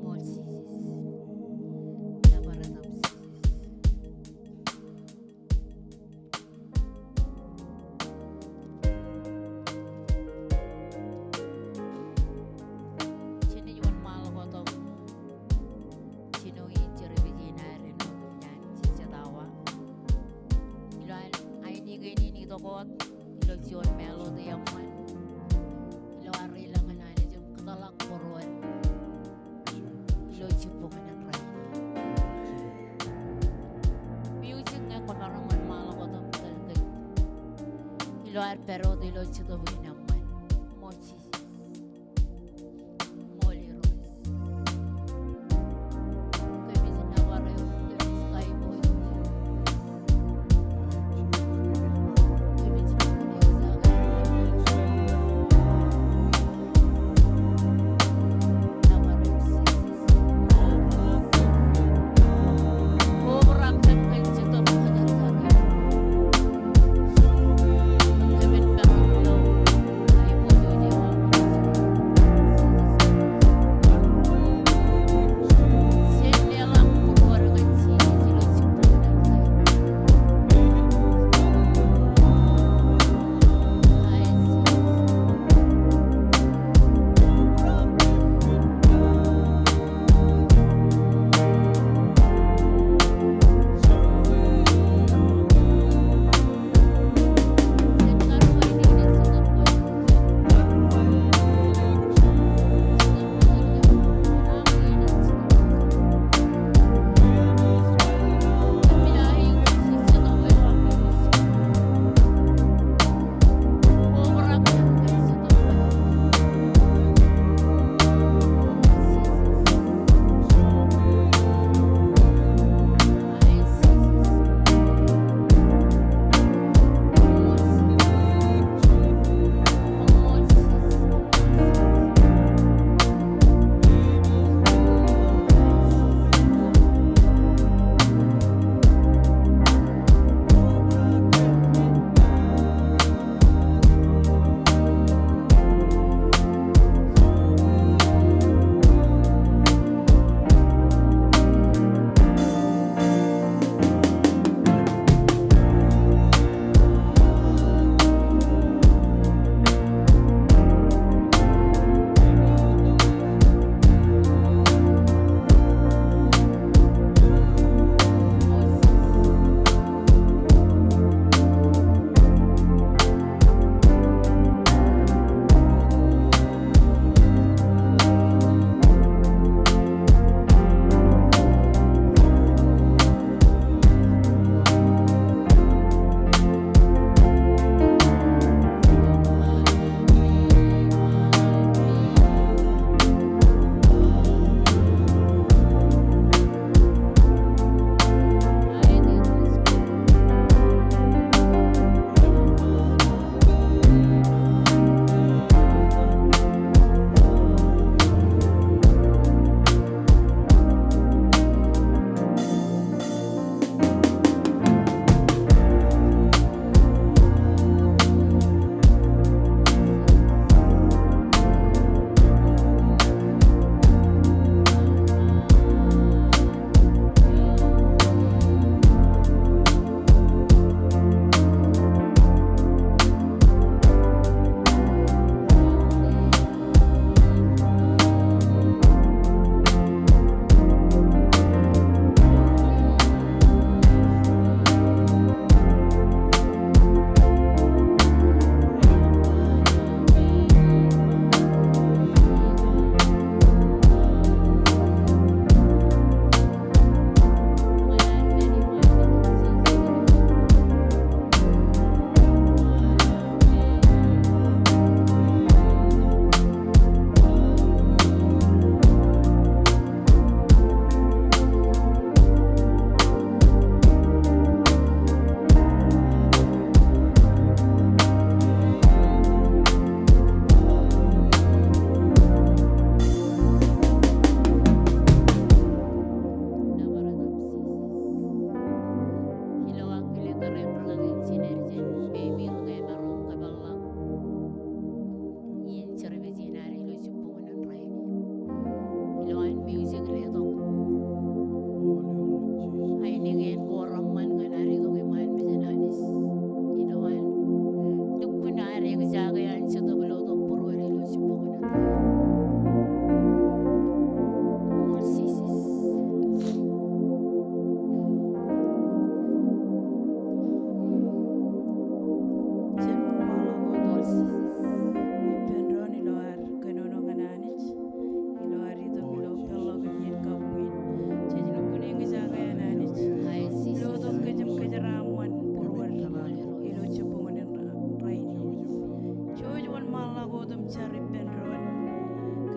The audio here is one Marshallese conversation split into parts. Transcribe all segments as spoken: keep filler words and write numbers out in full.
Ṃool Jisōs. Nōbar etan Jisōs. Jen ej wōnṃaanḷọk wōt im jino in jerbal in ad āinwōt naan jejjet awa. Ilo ainikiin in itok wōt ilo juon mālōt eṃṃan. Ilo ad ri lañ in Anij im kōtḷọk būruon ilo jibboñ in rainin. Music ñe kwō maroñ wōnṃaanḷọk wōt im tōl kōj ilo ad pād wōt ilo Jetōb in eṃṃan. Ṃool Jisōs. Ṃool Irooj. Kōmij nōbar eok, kōmij kaiboojoj eok.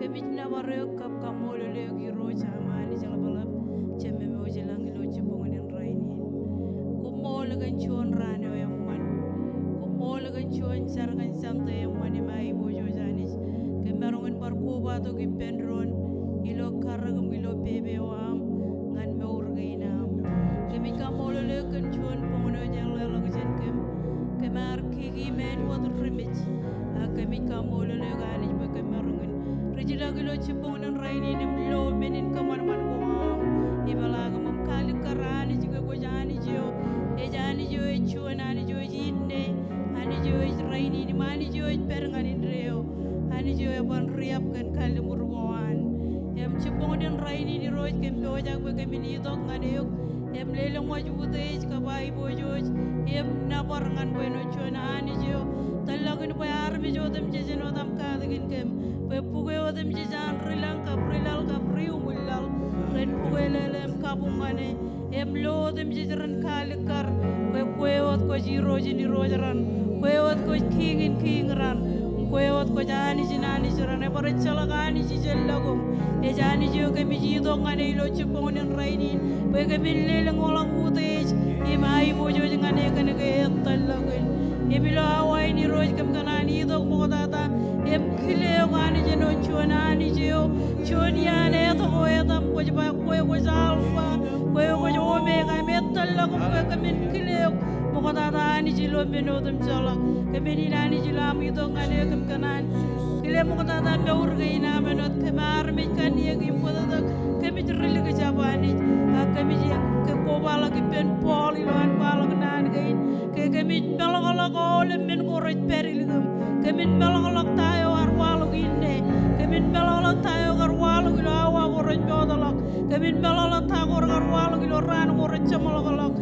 Kōmij nōbar eok kab kaṃṃoolol eok Irooj aṃ Anij ḷapḷap, Jemem eo ej lañ ilo jibboñōn in rainin. Koṃṃool kōn juon raan eo eṃṃan. Koṃṃool kōn juon jar kōn Sunday eṃṃan im aiboojoj Anij. Kōm maroñ in bar kobatok ippān doon ilo karōk im ilo pepe eo aṃ ñan mour kein aṃ. Kōmij kaṃṃoolol eok kōn juon boñōn eo ej leḷọk jān kōm. Kōm ar kiki men wōt ri mej. Ak kōmij kaṃṃoolol eok Anij bwe kōm maroñ in rijlọk ilo jibboñōn in rainin im lo men in kōṃanṃan ko aṃ. Ipeḷaakiṃ im kaalikkar Anij ke kwōj Anij eo ej, Anij eo ej juon, Anij eo ej inne, Anij eo ej rainin im Anij eo ej pād ñan indeeo, Anij eo eban riab kōn kalliṃur ko an. Im jibboñōn in rainin Irooj kōm pojak bwe kōmin itok ñan eok im lelōñ wōj utiej kab aiboojoj im nōbar ñan kwe āinwōt juon Anij eo tōllọkin bwe armej otemjej āinwōt aṃ katakin kōm bwe bukwe otemjej an rilañ kab rilaḷ kab riuṃwin laḷ ren bukwe lele im kabuñ ñan e. Im lo otemjej ren kaalikkar bwe kwe wōt kwōj Irooj in irooj raṇ, kwe wōt kwōj kiiñ in kiiñ raṇ, kwe wōt kwōj Anij in anij raṇ. Ebar ejjeḷọk anij ijellọkuṃ. Ej Anij eo kōmij itok ñan e ilo jibboñōn in rainin bwe kōmin lelōñḷọk utiej im aiboojoj ñan e kōn ke etōllọkin. Im ilo awa in Irooj kōm kōṇaan itok ṃoktata im kile eok Anij āinwōt juon Anij eo, juon iaan etto ko etaṃ, kwōj ba kwe kwōj Alpha, kwe kwōj Omega, im etōllọkuṃ bwe kōmin kile eok ṃoktata Anij ilo men otemjeḷọk. Kōmin in Anij ilo aṃ itok ñan eok im kōṇaan kile ṃoktata mour kein aṃ āinwōt kōm armej kanniōk im bōtōktōk kōmij rilikjab Anij. Ak kōmij ke kobaḷọk ippān Paul ilo an kwaḷọk naan kein ke kōmij meḷọkḷọk aolep men ko rej pād ilikiṃ. Kōmin meḷọkḷọk ta eo ear waḷọk inne. Kōmin meḷọkḷọk ta eo kar waḷọk ilo awa ko rej pottḷọk. Kōmin meḷọkḷọk ta ko rekar waḷọk ilo raan ko rej jeṃḷọkḷọk.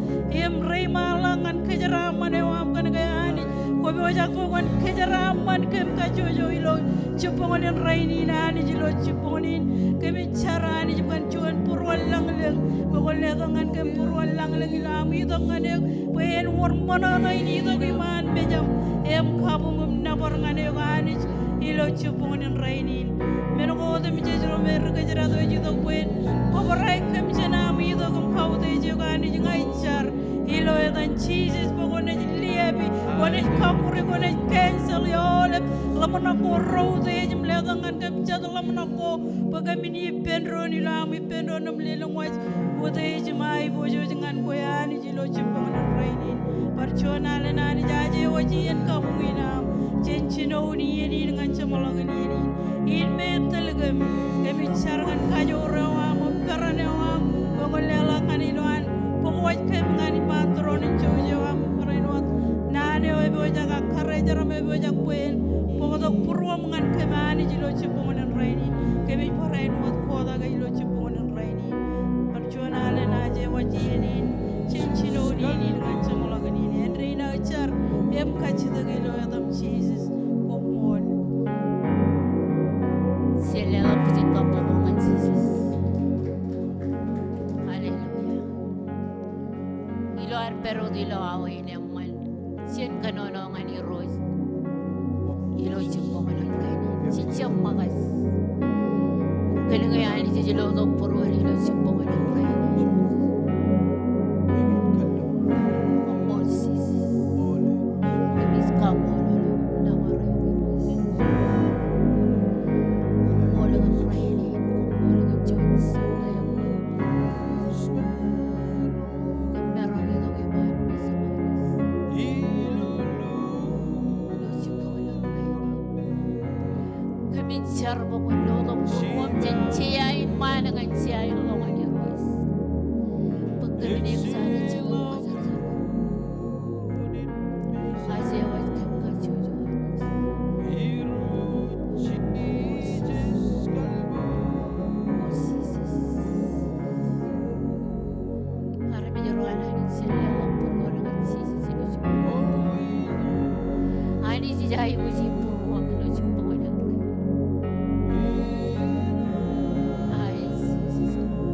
Im reiṃaanḷọk ñan kōjeraaṃṃan eo aṃ kōn ke Anij kwō pojak bwe kwōn kōjeraaṃṃan kōm kajjojo ilo jibboñōn in rainin Anij ilo jibboñōn in. Kōmij jar Anij bwe kwōn juon būruon lañlōñ bwe kwōn letok ñan kōm būruon lañlōñ ilo aṃ itok ñan eok bwe en wōr ṃōṇōṇō in itok iṃaan mejaṃ im kabuñ im nōbar ñan eok Anij ilo jibboñōn in rainin. Men ko otemjej ro me ri kōjdat eo ej itok bwe en kobrak kōm jān aṃ itok im kautiej eok Anij ña ij jar ilo etan Jisōs bwe kwōnaaj liaapi, kwōnaaj kọkkure, kwōnaaj cancel aolep ḷōmṇak ko reutiej im letok ñan kōm jet ḷōmṇak ko bwe kōmin ippān doon ilo aṃ ippān doon im lelōñ wōj utiej im aiboojoj ñan kwe Anij ilo jibboñōn in rainin. Bar juon alen Anij aje wōj iien kabuñ in aṃ jān jinoin iien in ñan jeṃḷọkin iien in. In me etōl kōm, kōmij jar ñan kajoor eo aṃ im peran eo aṃ bwe kwōn leḷọk ñan ilo an bōk wōj kōm ñan iṃaan tūroon in jouj eo aṃ im barāinwōt naan eo epojak ak karijer eo epojak bwe en bōktok būruōṃ ñan kōm Anij ilo jibboñōn in rainin. Kōmij barāinwōt kotak ilo jibboñōn in rainin. Bar juon alen aje wōj iien in jān jinoin iien in ñan jeṃḷọkin iien in. Āindein aō jar im kajjitōk ilo etaṃ Jisōs. Koṃṃool. Jen leḷọk bwijin kabbokbok ñan Jisōs. Hallelujah. Ilo ad pād wōt ilo awa in eṃṃan, jen kōnono ñan Irooj ilo jibboñōn in rainin. Jen jab ṃōkaj. Kōnke Anij ej lotok būruon ilo jibboñōn in rainin. Koṃṃool Jisōs. Kōmij kaṃṃoolol eok, nōbar eok Irooj. Koṃṃool kōn rainin, koṃṃool kōn juon Sunday eṃṃan. Kōm maroñ itok iṃaan mejaṃ Anij. Ilo jibboñōn in rainin. Kōmij jar bwe kwōn lotok būruōṃ jān jea in ṃaan ñan jea in ḷọk ñan Irooj. Bwe kōmin eñjake jet ḷọk kōjarjar. Aje wōj kōm kajjojo Anij. Jisōs. Armej ro an Anij, jen leḷọk būruon ñan Jisōs ilo jibboñōn. Anij ej aikuj im būruōṃ ilo jibboñōn in rainin. Ai Jisōs.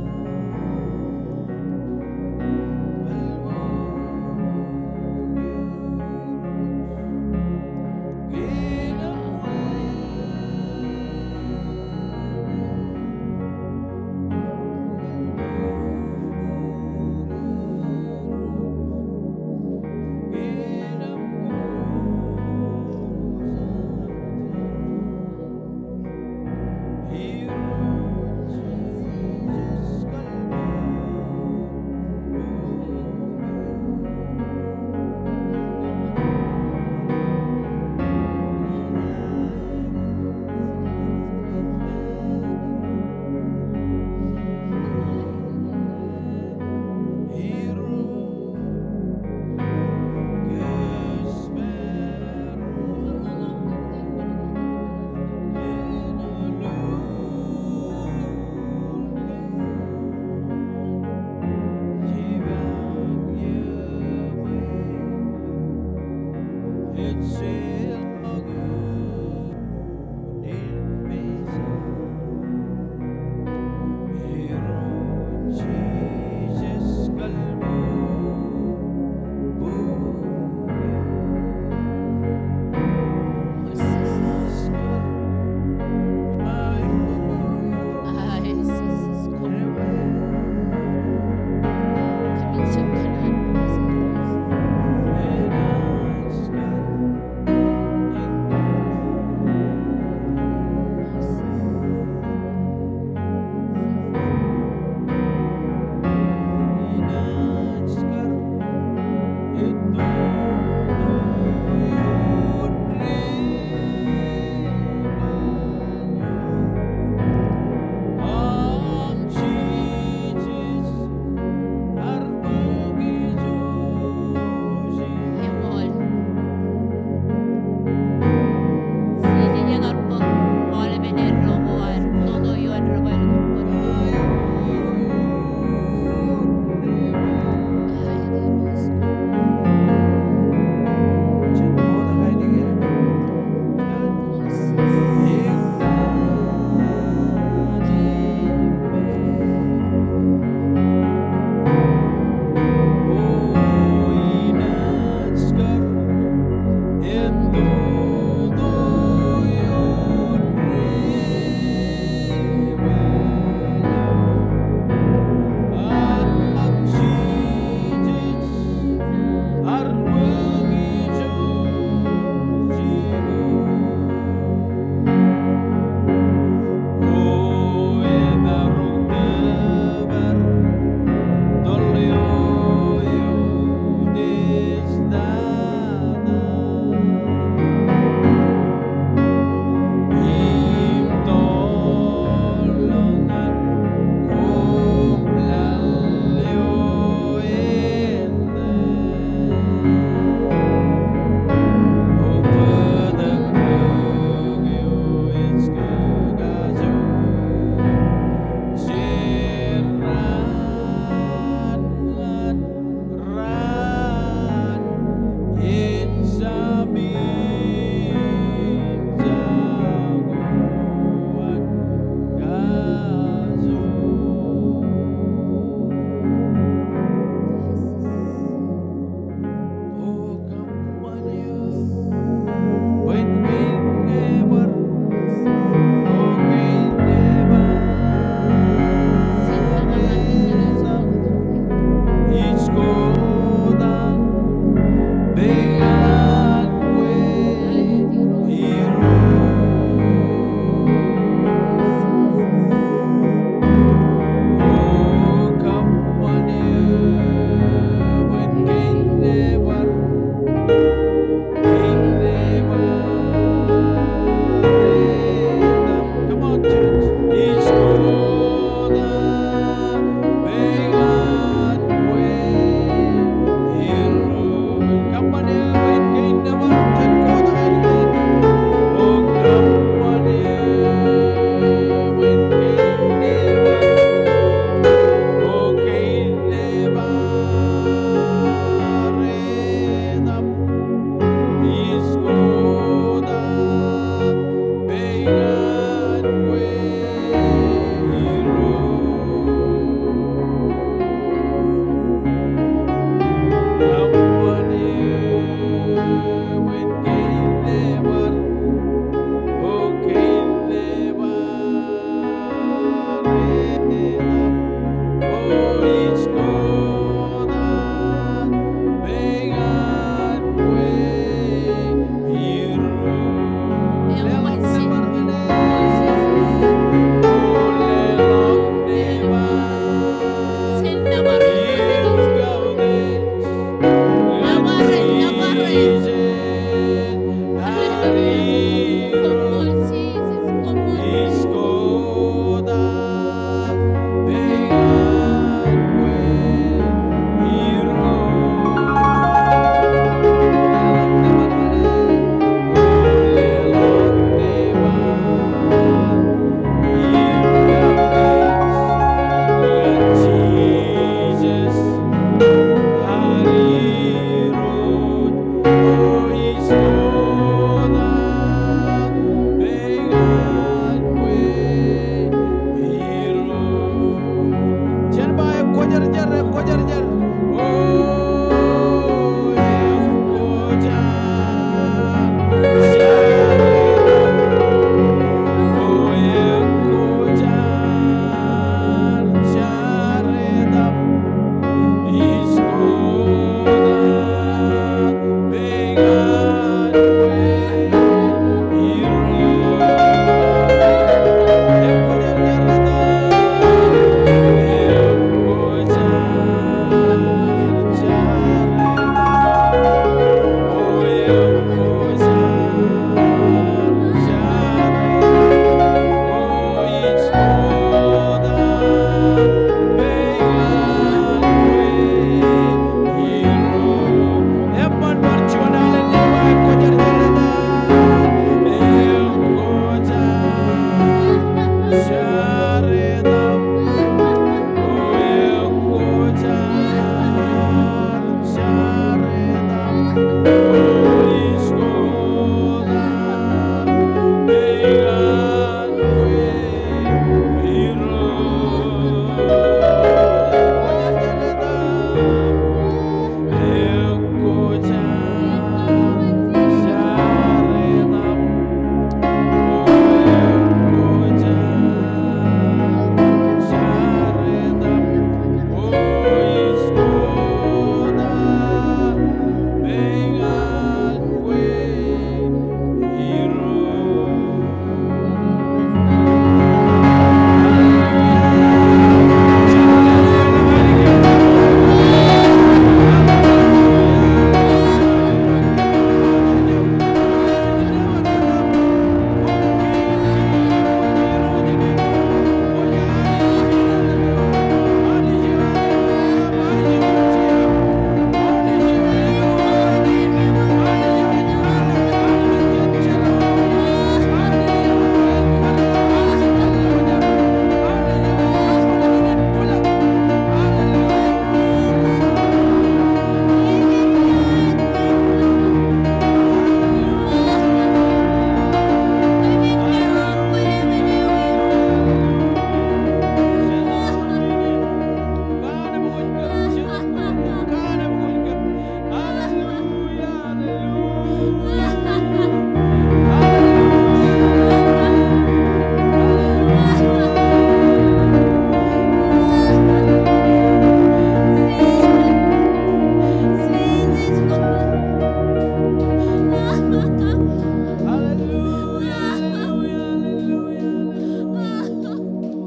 Hallelujah, hallelujah, hallelujah.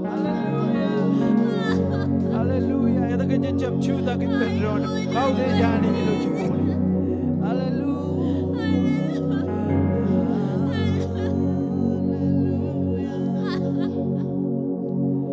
Hallelujah. Hallelujah. Etke jej jab jutak ippān doon kautiej Anij ilo jibboñ in? Hallelujah. Hallelujah.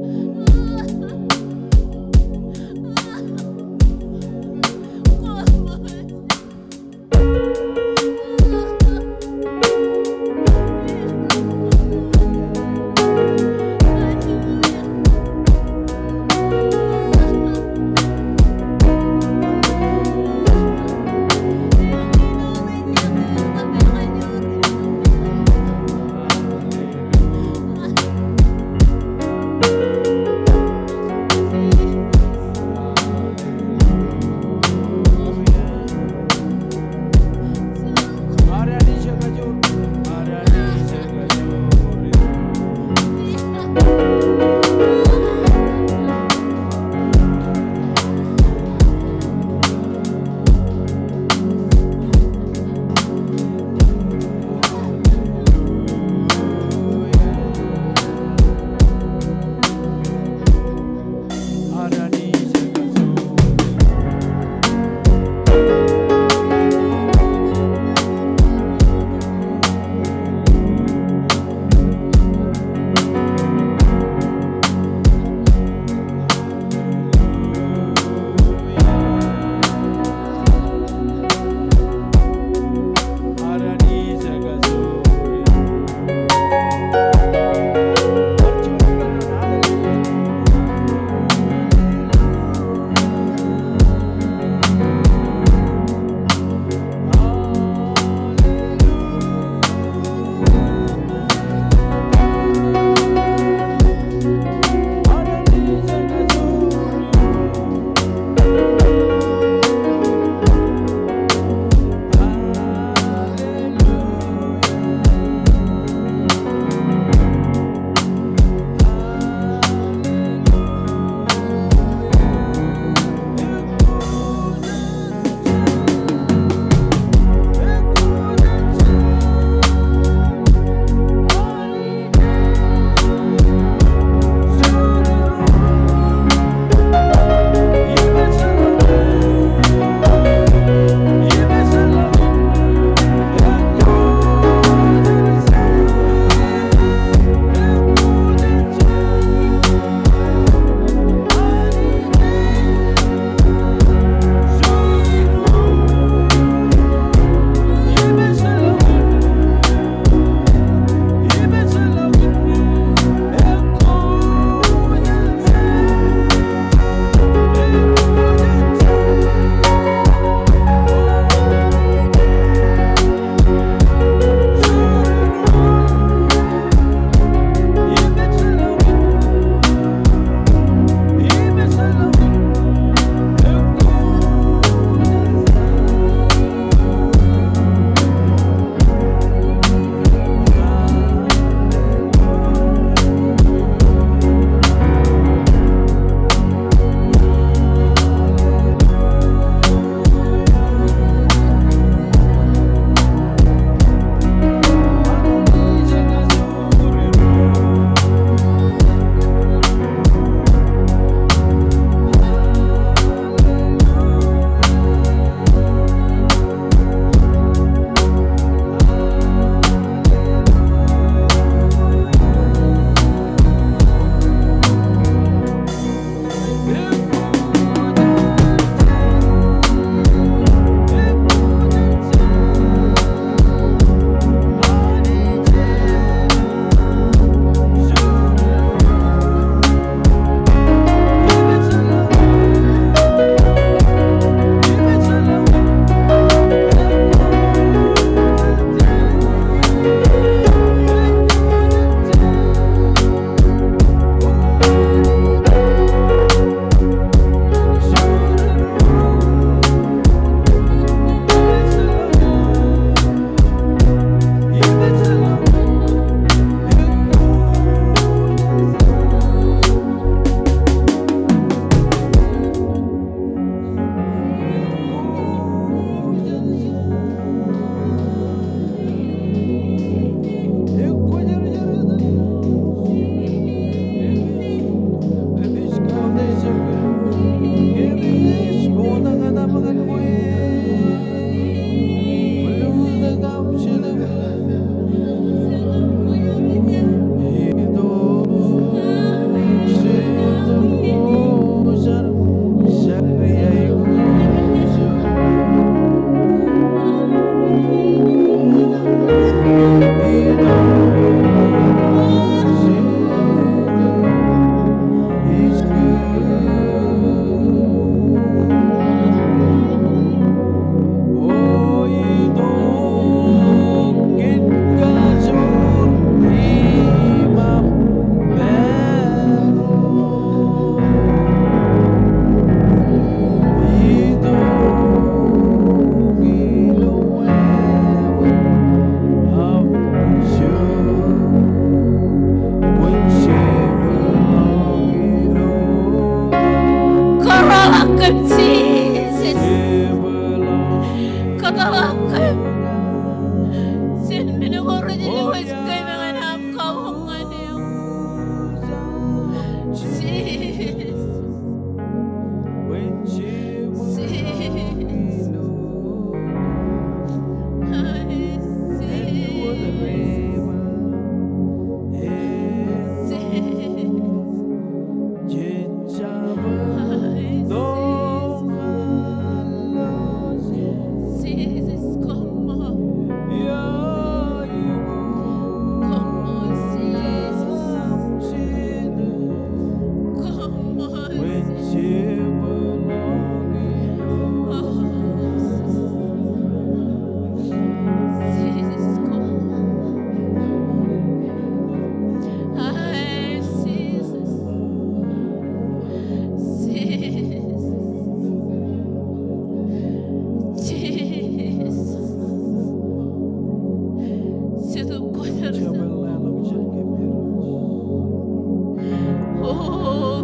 O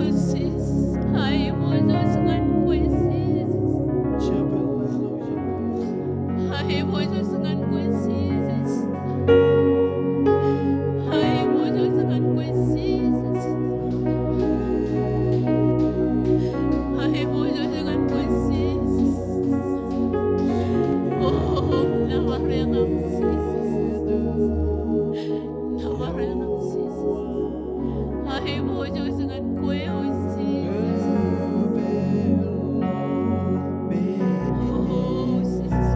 Jisōs, aiboojoj ñan kwe Jisōs. Aiboojoj ñan kwe Jisōs. Aiboojoj ñan kwe Jisōs. Aiboojoj ñan kwe Jisōs. O, nōbar eok Jisōs. Nōbar eok Jisōs. Aiboojoj ñan kwe, O Jisōs. O Jisōs. O Jisōs.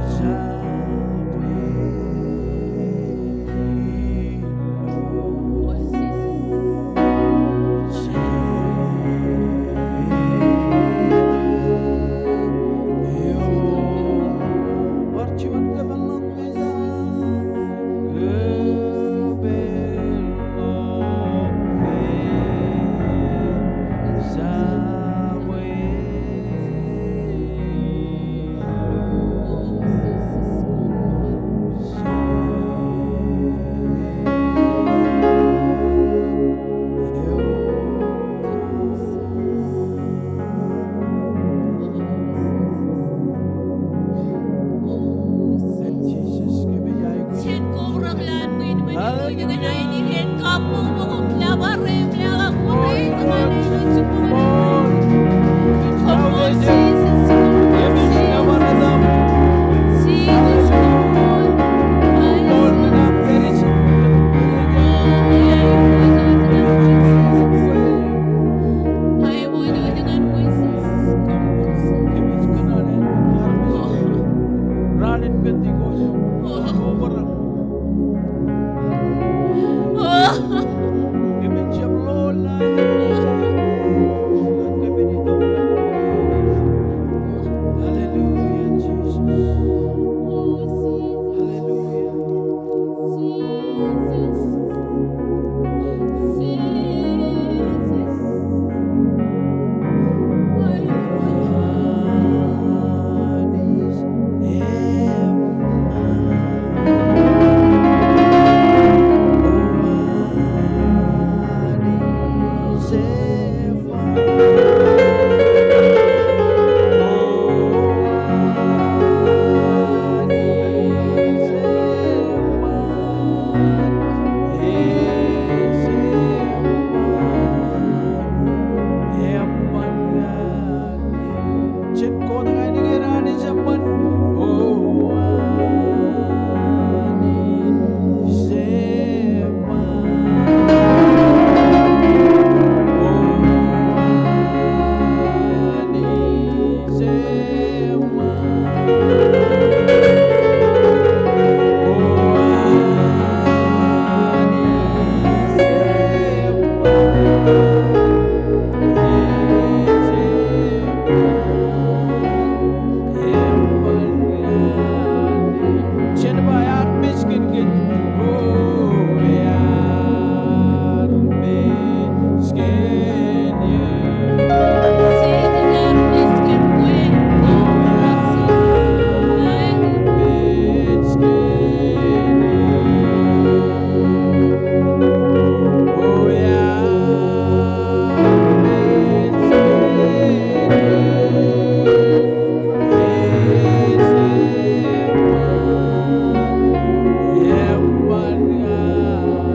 Hallelujah, Jesus.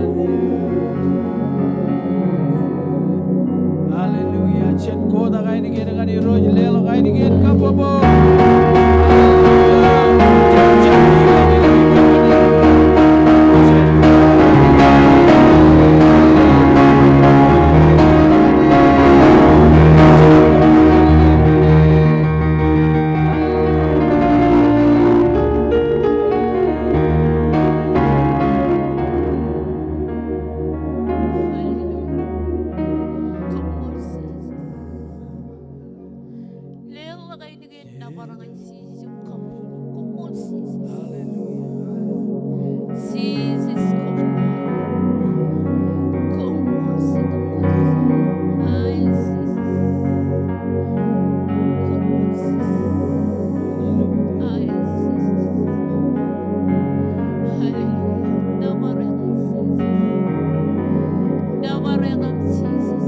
Hallelujah. Hallelujah. Jen kotak ainikien ñan Irooj, leḷọk ainikien kabbokbok. Leḷọk ainikien nōbar ñan Jisōs im kabbokbok. Koṃṃool Jisōs. Hallelujah. Jisōs, koṃṃool. Koṃṃool Jisōs. Ai Jisōs. Koṃṃool Jisōs. Ai Jisōs. Hallelujah. Nōbar eok Jisōs. Nōbar eok Jisōs.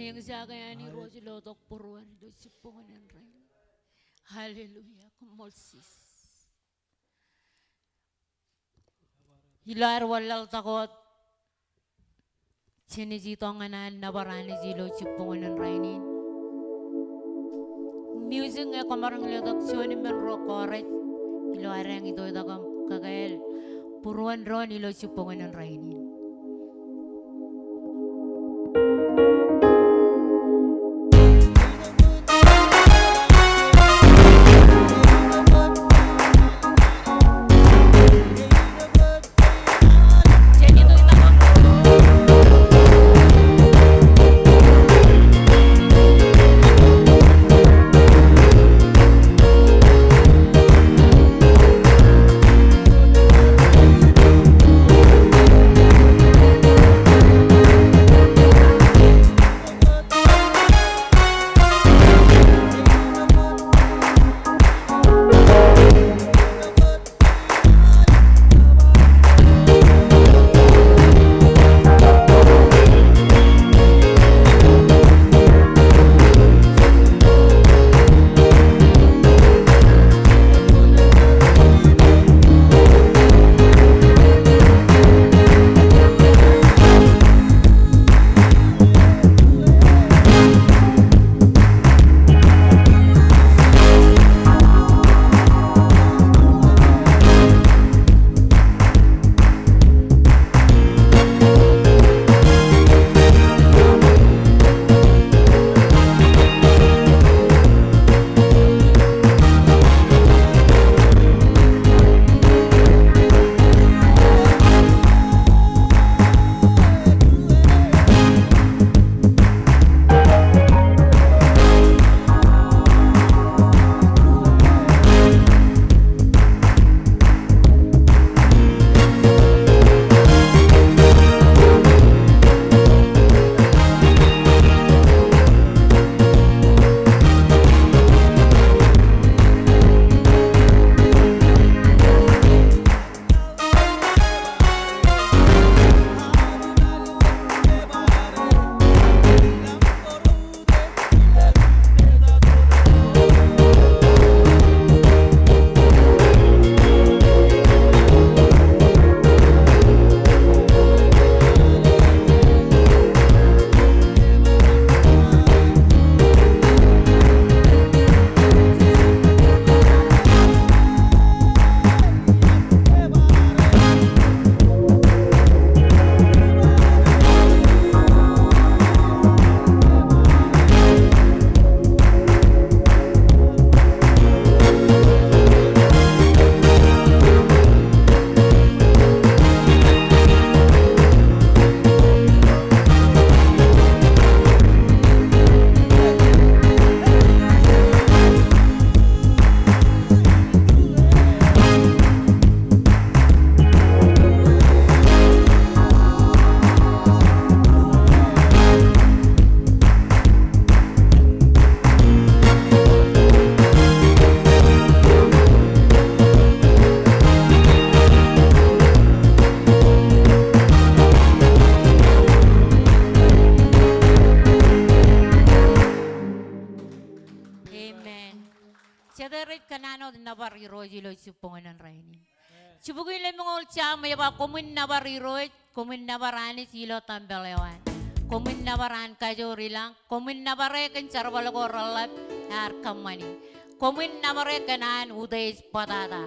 Eñjake an Irooj ilo tok būruon ilo jibboñōn in rainin. Hallelujah. Koṃṃool Jisōs. Ilo ad wanlaḷtak wōt, jen itok ñan an nōbar Anij ilo jibboñōn in rainin. Music ñe kwōmaroñ letok juon im men ro chorus ilo ad eñjake itok im kakāāl būruon doon ilo jibboñōn in rainin. Amen. Jete rej kōṇaan wōt nōbar Irooj ilo jibboñōn in rainin? Jibukwi lemñoul jaṃ ej ba, koṃwin nōbar Irooj, koṃwin nōbar Anij ilo tempel eo an. Koṃwin nōbar an kajoor ilañ, koṃwin nōbar e kōn jerbal ko reḷḷap ear kōṃṃani. Koṃwin nōbar e kōn an utiej bōtata.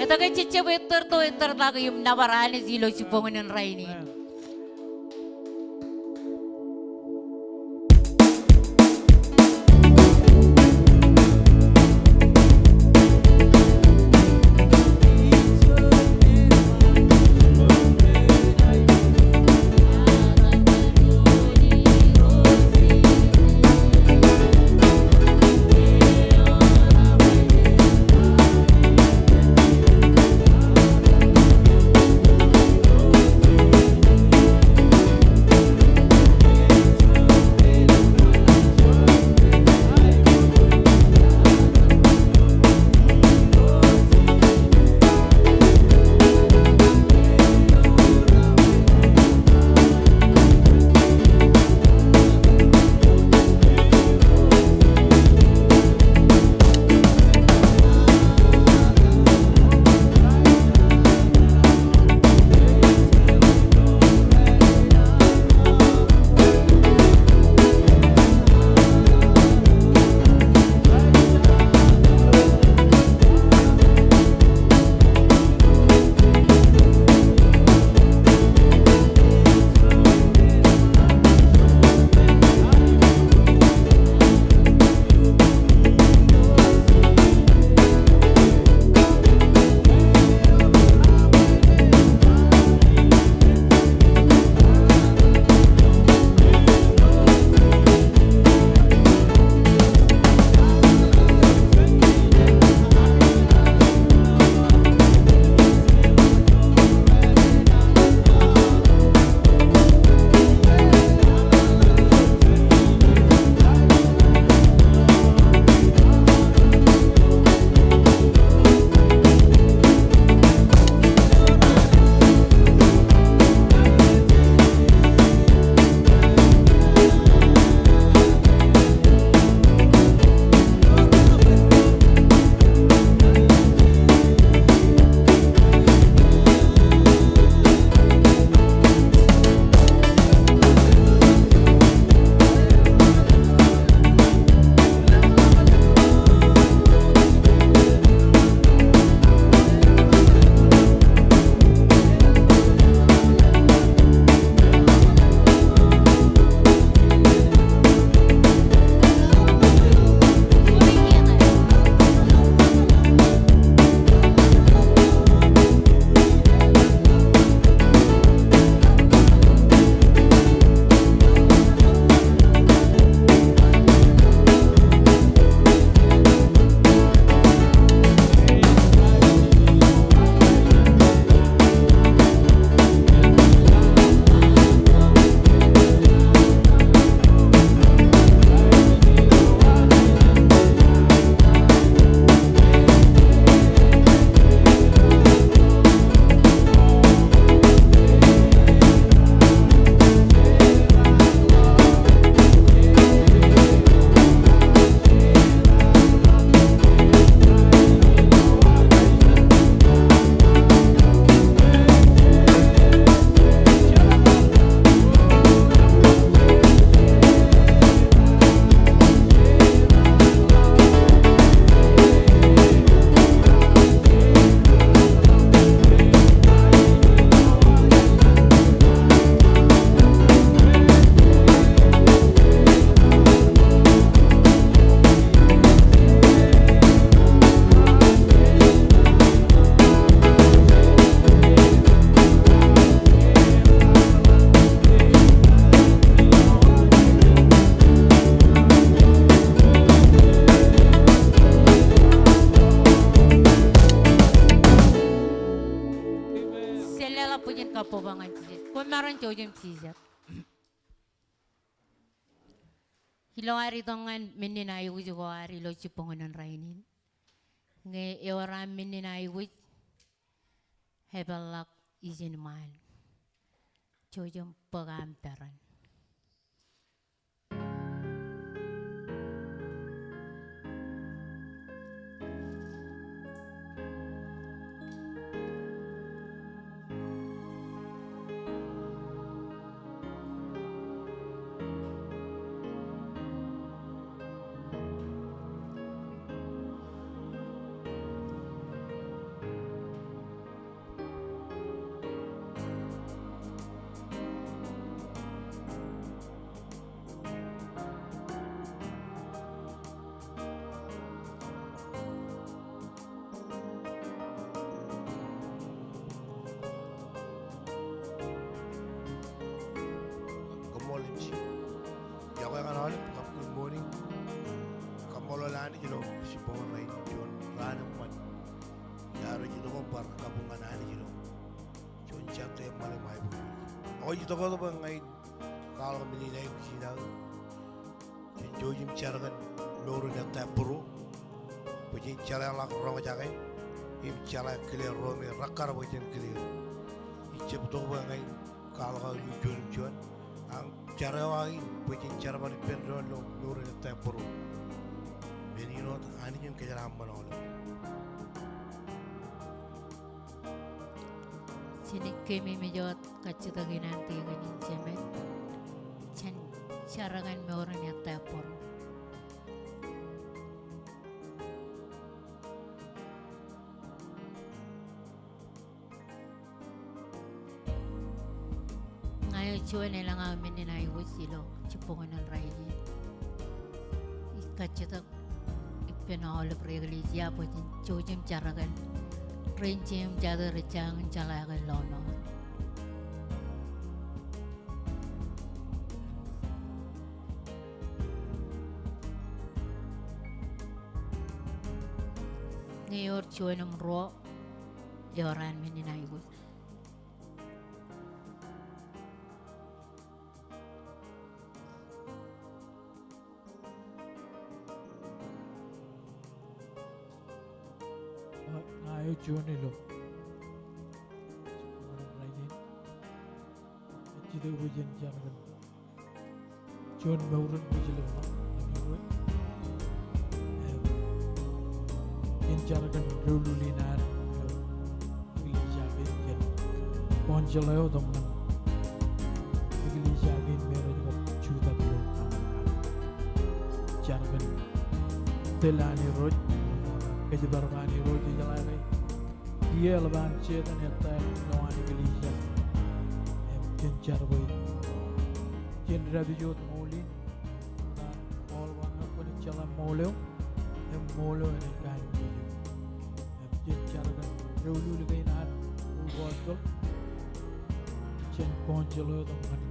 Etke jejjab ettōrto ettōrtak im nōbar Anij ilo jibboñōn in rainin? kabbokbok ñan Jisōs. Koṃ maroñ jouj im jijet. Ilo ad itok ñan men in aikuj ko ad ilo jibboñōn in rainin, ñe ewōr aṃ men in aikuj, epeḷḷọk ijin ṃaan. Jouj im bōk aṃ peran. Koṃṃool M C. Iọkwe ñan aolep kab good morning. Kaṃṃoolol Anij ilo jibboñōn rainin juon raan eṃṃan. Iar ej itok im bar kabuñ ñan Anij ilo juon jab eṃṃan im aiboojoj. Ak ij itok wōt bwe ña in kwaḷọk men in aikuj in aō Jen jouj im jar kōn mour in ettā būruō bwe jen jeḷāḷọk roñjake im jeḷā kile ro me rekkar bwe jen kile. Ij jab itok bwe ña in kwaḷọk aō ilo juon im juon. Ak jar eo aō in bwe jen jar bar ippān doon ilo mour in ettā būruō. Men in wōt, Anij en kōjeraaṃṃan aolep. Jen keememej wōt kajjitōk in an tōre in jemed. Jen jar kōn mour in ettā būruō. Ña eo juon elōñ aō men in aikuj ilo jibboñōn in rainin. Ij kajjitōk ippān aolep ri eklejia bwe jen jouj im jar kōn rein jeiū im jatū rej jañin jeḷā ke lọmọọr. Ñe ewōr juon im ruo, ewōr an men in aikuj. Ña eo juon ilo jibboñōn in rainin. Ij jitōk bwe jen jar kōn juon mour in bwijlōñḷọk ñan Irooj. Im jen jar kōn doulul in ad ilo eklejia kein, kōn council eo tok ñan eklejia kein me rej kab jutak ilo. Jar kōn tōl an Irooj, kōjparok an Irooj, ij jeḷā ke Kiiō eḷap an Setan ettā ilo an eklejia. Im jen jar bwe jen dāpij wōt ṃool in. Ṃool eo kwōnaaj jeḷā ṃool eo. Im ṃool eo enaaj kanooj eok. Im jen jar kōn doulul kein ad ri-apostol. Jān council eo tok ñan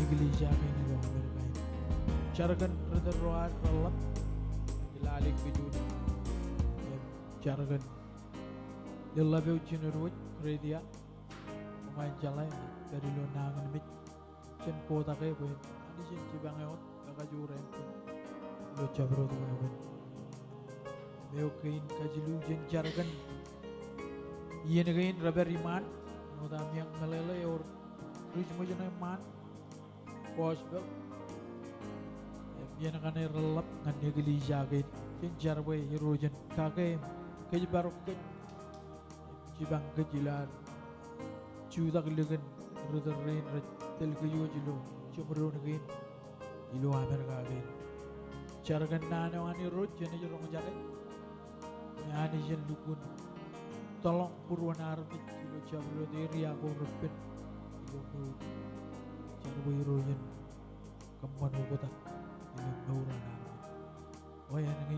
eklejia kein ilo Amerika in. Jar kōn ri tōl ro ad reḷḷap. Ij lale kōj wōj. Im jar kōn Leḷḷap eo ijin wōt, Gretia, koṃ jeḷā, ej pād ilo nañinmej. Jen kotake bwe Anij en jipañ e wōt kakajoor ānbwin ilo jabdewōt wāween. Im eo kein kajilu, jen jar kōn iien kein rej pād iṃaan, āinwōt ami meḷeḷe ewōr ri-jimjuon eṃṃaan, gospel. Im iien kaṇe reḷḷap ñan eklejia kein. Jen jar bwe Irooj en kake im kōjparok kōj im jipañ kōj ilo ad jutak likin ri tōl rein rej tōl kōj wōj ilo jeṃdoon kein ilo Amerika kein. Jar kōn naan eo an Irooj jenaaj roñjake. Im Anij en lukkuun tōḷọk būruon armej ilo jabdewōt area ko repen ilo mour. Jar bwe Irooj en kōṃṃan oktak ilo mour an armej. Eo āinwōt in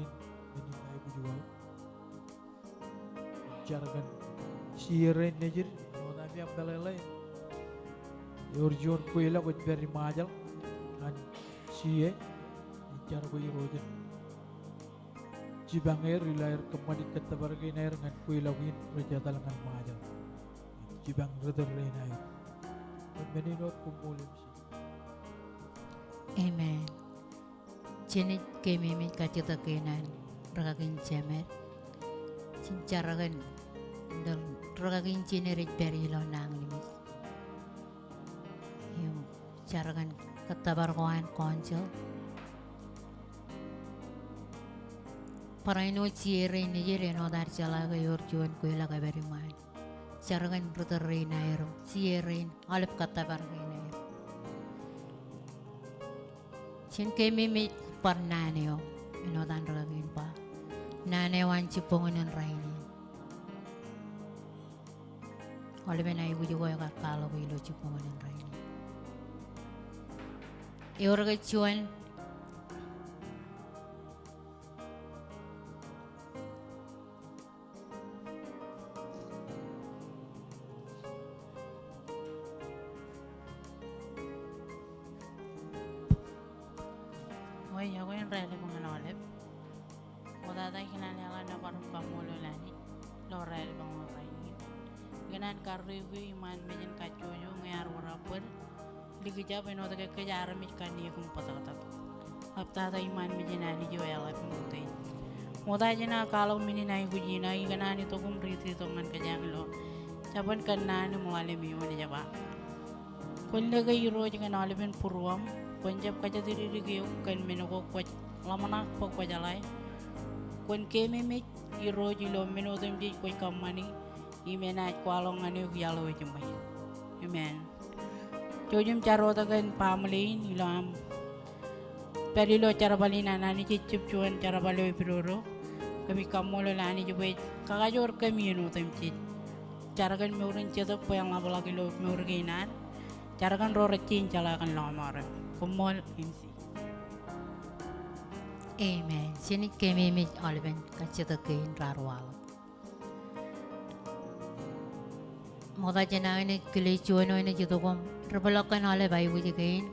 men in aikuj eo aō. Jar kōn C A rein nejid, āinwōt ami meḷeḷe. Ewōr juon kweilọk ej pād iṃajeḷ ñan C A. Ij jar bwe Irooj en jipañ er ilo aer kōṃṃani kōttōpar kein aer ñan kweilọk in rej etal ñan Ṃajeḷ. ippān ri tōl rein aer. Im men in wōt koṃṃool im jen. Amen. Jen ej keememej kajjitōk kein an rūkaki in jemed. Jen jar kōn ri-, rūkaki in jemed rej pād ilo nañinmej. Im jar kōn kōttōpar ko an council. Barāinwōt CA rein nejid āinwōt ad jeḷā ke ewōr juon kweilọk epād iṃaan. Jar kōn ri tōl rein aer, CA rein, aolep kōttōpar kein aer. Jen keememej bar naan eo, āinwōt an rūkaki in ba. Naan eo an jibboñōn in rainin. Aolepen aikuj ko ekar kwaḷọk ilo jibboñōn in rainin. Ewōr ke juon. Eo, iọkwe in raelep ñan aolep. Ṃokta ikōṇaan eḷap nōbar im kaṃṃoolol Anij ilo raelep ñan rainin. Ikōṇaan karreoik eō iṃaan mejān kajjojo ñe ear wōr bōd likjab āinwōt ke kōj armej kanniōk im bōtōktōk. Ṃoktata iṃaan mejān Anij eo eḷap im utiej. Ṃokta jen kwaḷọk men in aikuj in, ikōṇaan itok im riiti itok ñan kōjeañ ilo jabōn kōnnaan im ḷalem eo ej ba. Kwōn lōke Irooj kōn aolepen būruōṃ, kwōn jab kōjatdikdik eok kōn men ko kwōj ḷōmṇak bwe kwō jeḷā. Kwōn keememej Irooj ilo men otemjej kwōj kōṃṃani, im enaaj kwaḷọk ñan eok iaḷ eo ejiṃwe. Amen. Jouj im jar wōt kōn baaṃle in ilo aṃ pād ilo jerbal in an Anij, ejjab juon jerbal eo epidodo. Kōmij kaṃṃoolol Anij bwe ej kakajoor kōm iien otemjej. Jar kōn mour in jetōb bwe en ḷapḷọk ilo mour kein ad. Jar kōn ro rej jañin jeḷā kōn lọmọọr eo. Koṃṃool MC. Amen. Jen keememej aolepen kajjitōk kein raar waḷọk. Ṃokta jān aō enaaj kile juon eo enaaj itok im ri peḷọk kōn aolep aikuj kein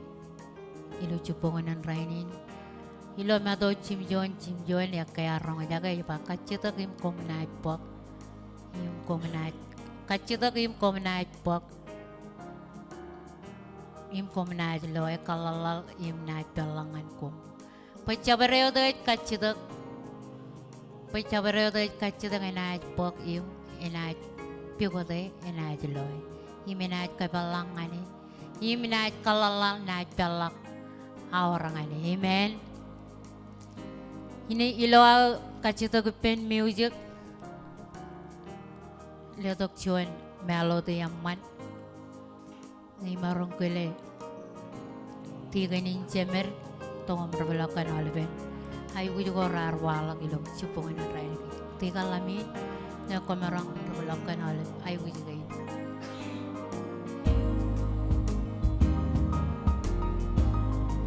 ilo jibboñōn in rainin. Ilo Matu jimjuon, jimjuon, ekkā ear roñjake ej ba kajjitōk im koṃ naaj bōk. Im koṃ naaj, kajjitōk im koṃ naaj bōk. Im koṃ naaj loe, kōḷḷaḷḷaḷ im naaj peḷḷọk ñan koṃ. Bwe jabdewōt ej kajjitōk. Bwe jabdewōt ej kajjitōk enaaj bōk im enaaj pukot e, enaaj loe. Im enaaj kōpeḷḷọk ñan e. Im naaj kōḷḷaḷḷaḷ, naaj peḷḷọk aor ñan e. Amen. Ine ilo aō kajjitōk ippān music. Letok juon melody eṃṃan. Ñe imaroñ kile tikōn in jemed, tok im ri peḷọk kōn aolepen aikuj ko raar waḷọk ilo jibboñōn in rainin. Tikōn ḷamin, ñe kwōmaroñ ri peḷọk kōn aolep aikuj kein.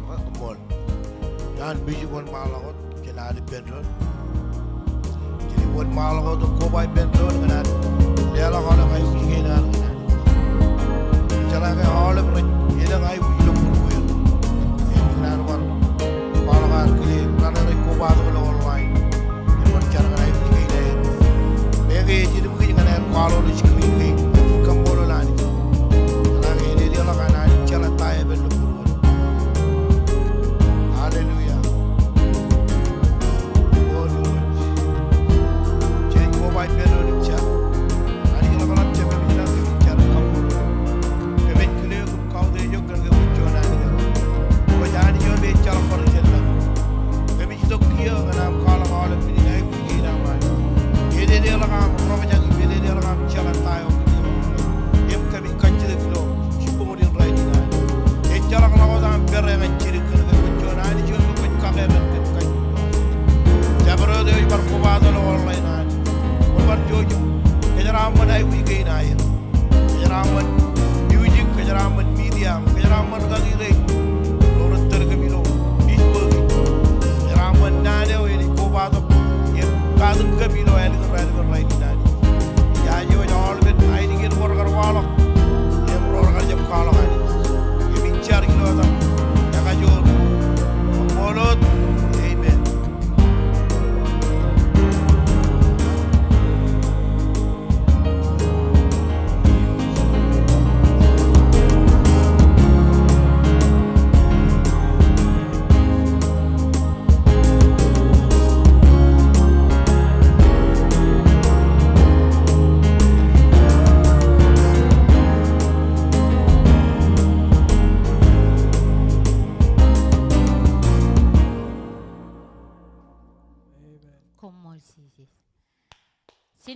Koṃṃool. Ñan music wōnṃaanḷọk wōt, jen ad ippān doon. Jen wōnṃaanḷọk wōt im koba ippān doon ñan ad leḷọk aolep aikuj kein ad ñan ad. Jeḷā ke aolep rej elōñ aikuj ilo būrueir. Im ikōṇaan bar kwaḷọk ad kile raṇe rej kobatok ilo online. Im bar jar kōn aikuj kein aer. Make ej ilukkuun ñan aer kwaḷọk ilo screen kein. Kaṃṃoolol Anij. Jeḷā ke ededeḷọk an Anij jeḷā ta eo epād ilo būrueir. Hallelujah. Jen koba ippān doon im jar. Anij ḷapḷap, jab eṃōj ḷọk kōmij jar im kaṃṃoolol. Kōmij kile eok im kautiej eok kōn ke kwōj juon Anij eḷap. Kwōj Anij eo me ejjeḷọk bar ijellọk. Kōmij itok kiiō ñan am kwaḷọk aolep men in aikuj kein am Anij. Ededeḷọk am roñjake im ededeḷọk am jeḷā ta eo kōmij. Im kōmij kajjitōk ilo jibboñōn in rainin Anij. Ejjeḷọk ḷọk wōt am pere ñan jidik kōn ke kwōj juon Anij eo me kwōj kakemān kōn kajjitōk. Jabdewōt eo ej bar kobatok ilo online Anij. Kwō bar jouj im kōjeraaṃṃan aikuj kein aer. Kōjeraaṃṃan music, kōjeraaṃṃan media, kōjeraaṃṃan kaki rein ro rej tōl kōm ilo Facebook. Kōjeraaṃṃan naan eo enaaj kobatok im katak kōm ilo ālikin raelep in rainin Anij. Ijaje wōj aolepen ainikien ko rekar waḷọk im ro rekar jab kwaḷọk Anij. Im ij jar ilo etan ekajoor. Koṃṃool wōt. Amen.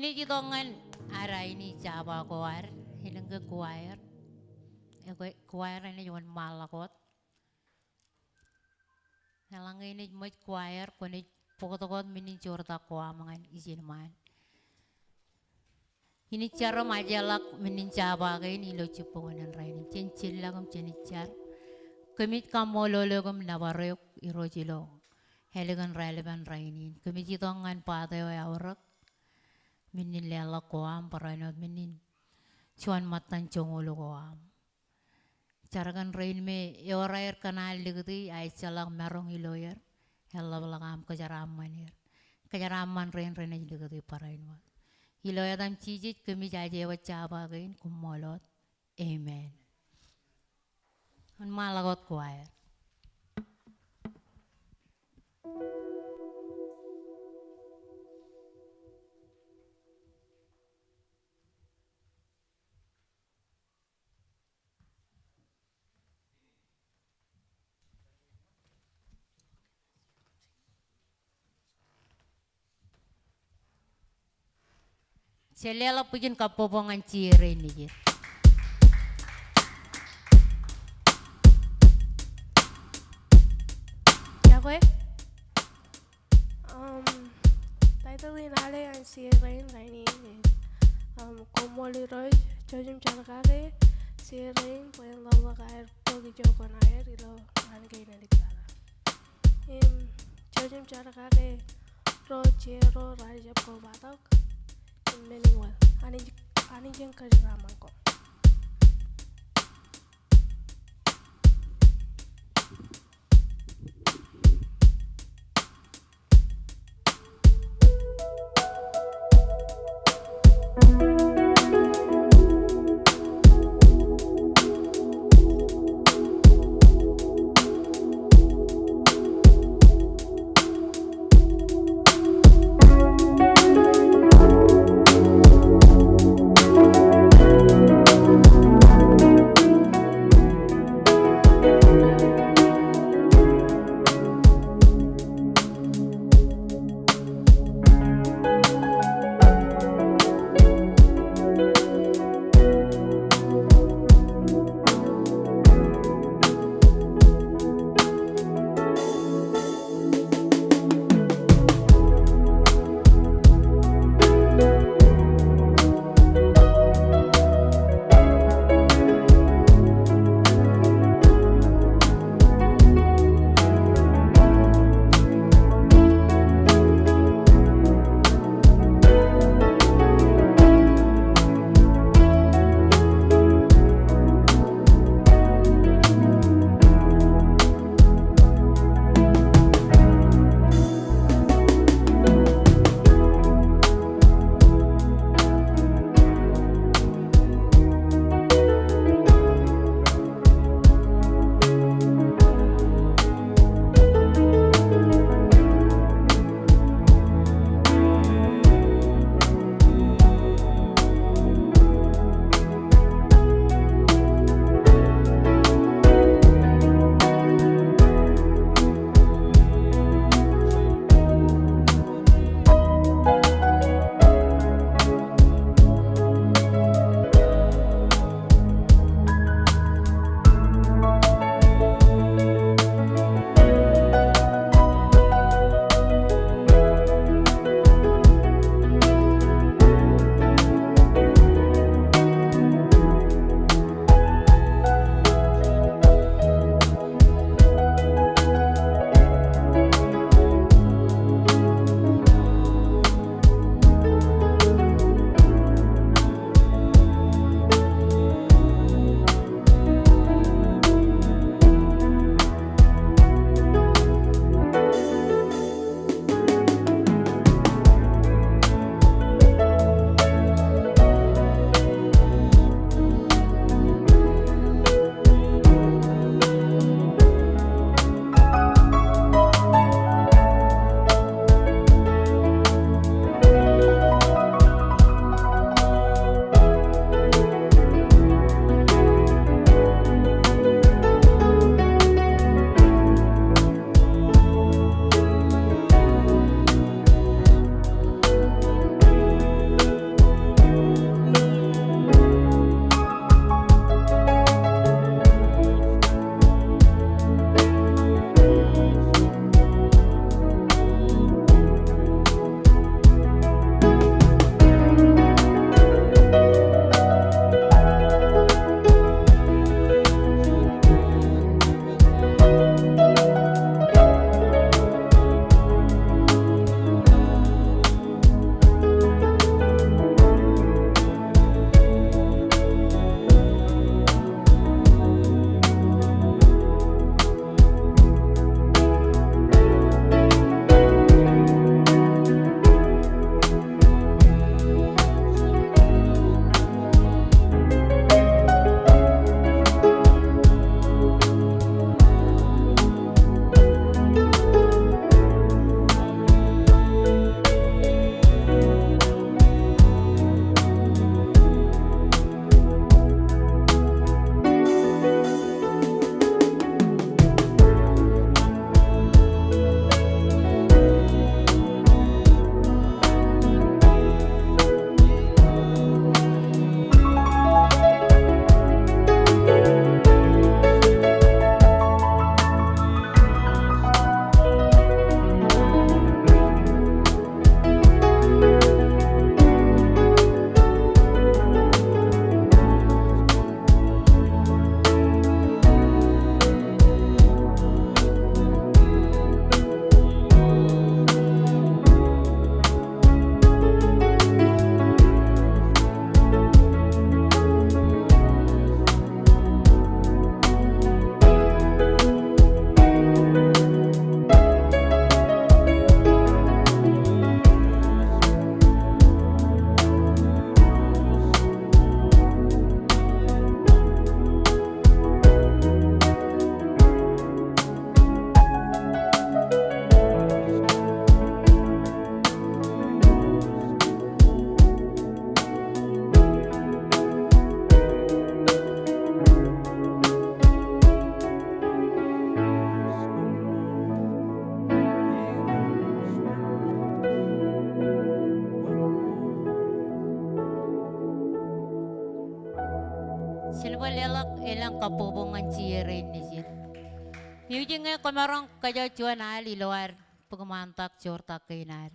Ej itok ñan ad aini jaba ko ad, elōñ ke choir. Ekwe, choir enaaj wōnṃaanḷọk wōt. Eḷaññe enaaj ṃōj choir, kwōnaaj bōktok wōt men in joortak ko aṃ ñan ijin ṃaan. Inaaj jar im ajeḷọk men in jaba kein ilo jibboñōn in rainin. Jen jellọk im jen jar. Kōmij kaṃṃoolol eok im nōbar eok Irooj ilo ālikin raelepen rainin. Kōmij itok ñan part eo eaorōk, men in leḷọk ko aṃ barāinwōt men in juon ṃōttan joñoul ko aṃ. Jar kōn rein me ewōr aer kōṇaan likūti, a ejjeḷọk maroñ ilo er, eḷapḷọk aṃ kōjeraaṃṃan er. Kōjeraaṃṃan rein renaaj likūti barāinwōt. Ilo etaṃ Jisōs kōmij aje wōt jaba kein, koṃṃool wōt. Amen. Wōnṃaanḷọk wōt choir. Jen leḷọk bwijin kabbokbok ñan Jerry Nijit. Iọkwe. Um, title in ale an share in rainin ej, um, koṃṃool Irooj, jouj im jar kake share in bwe en ḷapḷọk aer bōk ijo kuṇaer ilo ṃaan kein āliktata. Im, jouj im jar kake ro jeiū ro raar jab kobatok im men in wōt. Anij, Anij en kōjeraaṃṃan koṃ. Jen bar leḷọk elōñ kabbokbok ñan Jie rein nejid. Music ñe kwōmaroñ kōjro juon al ilo ad bōk ṃaantak joortak kein ad.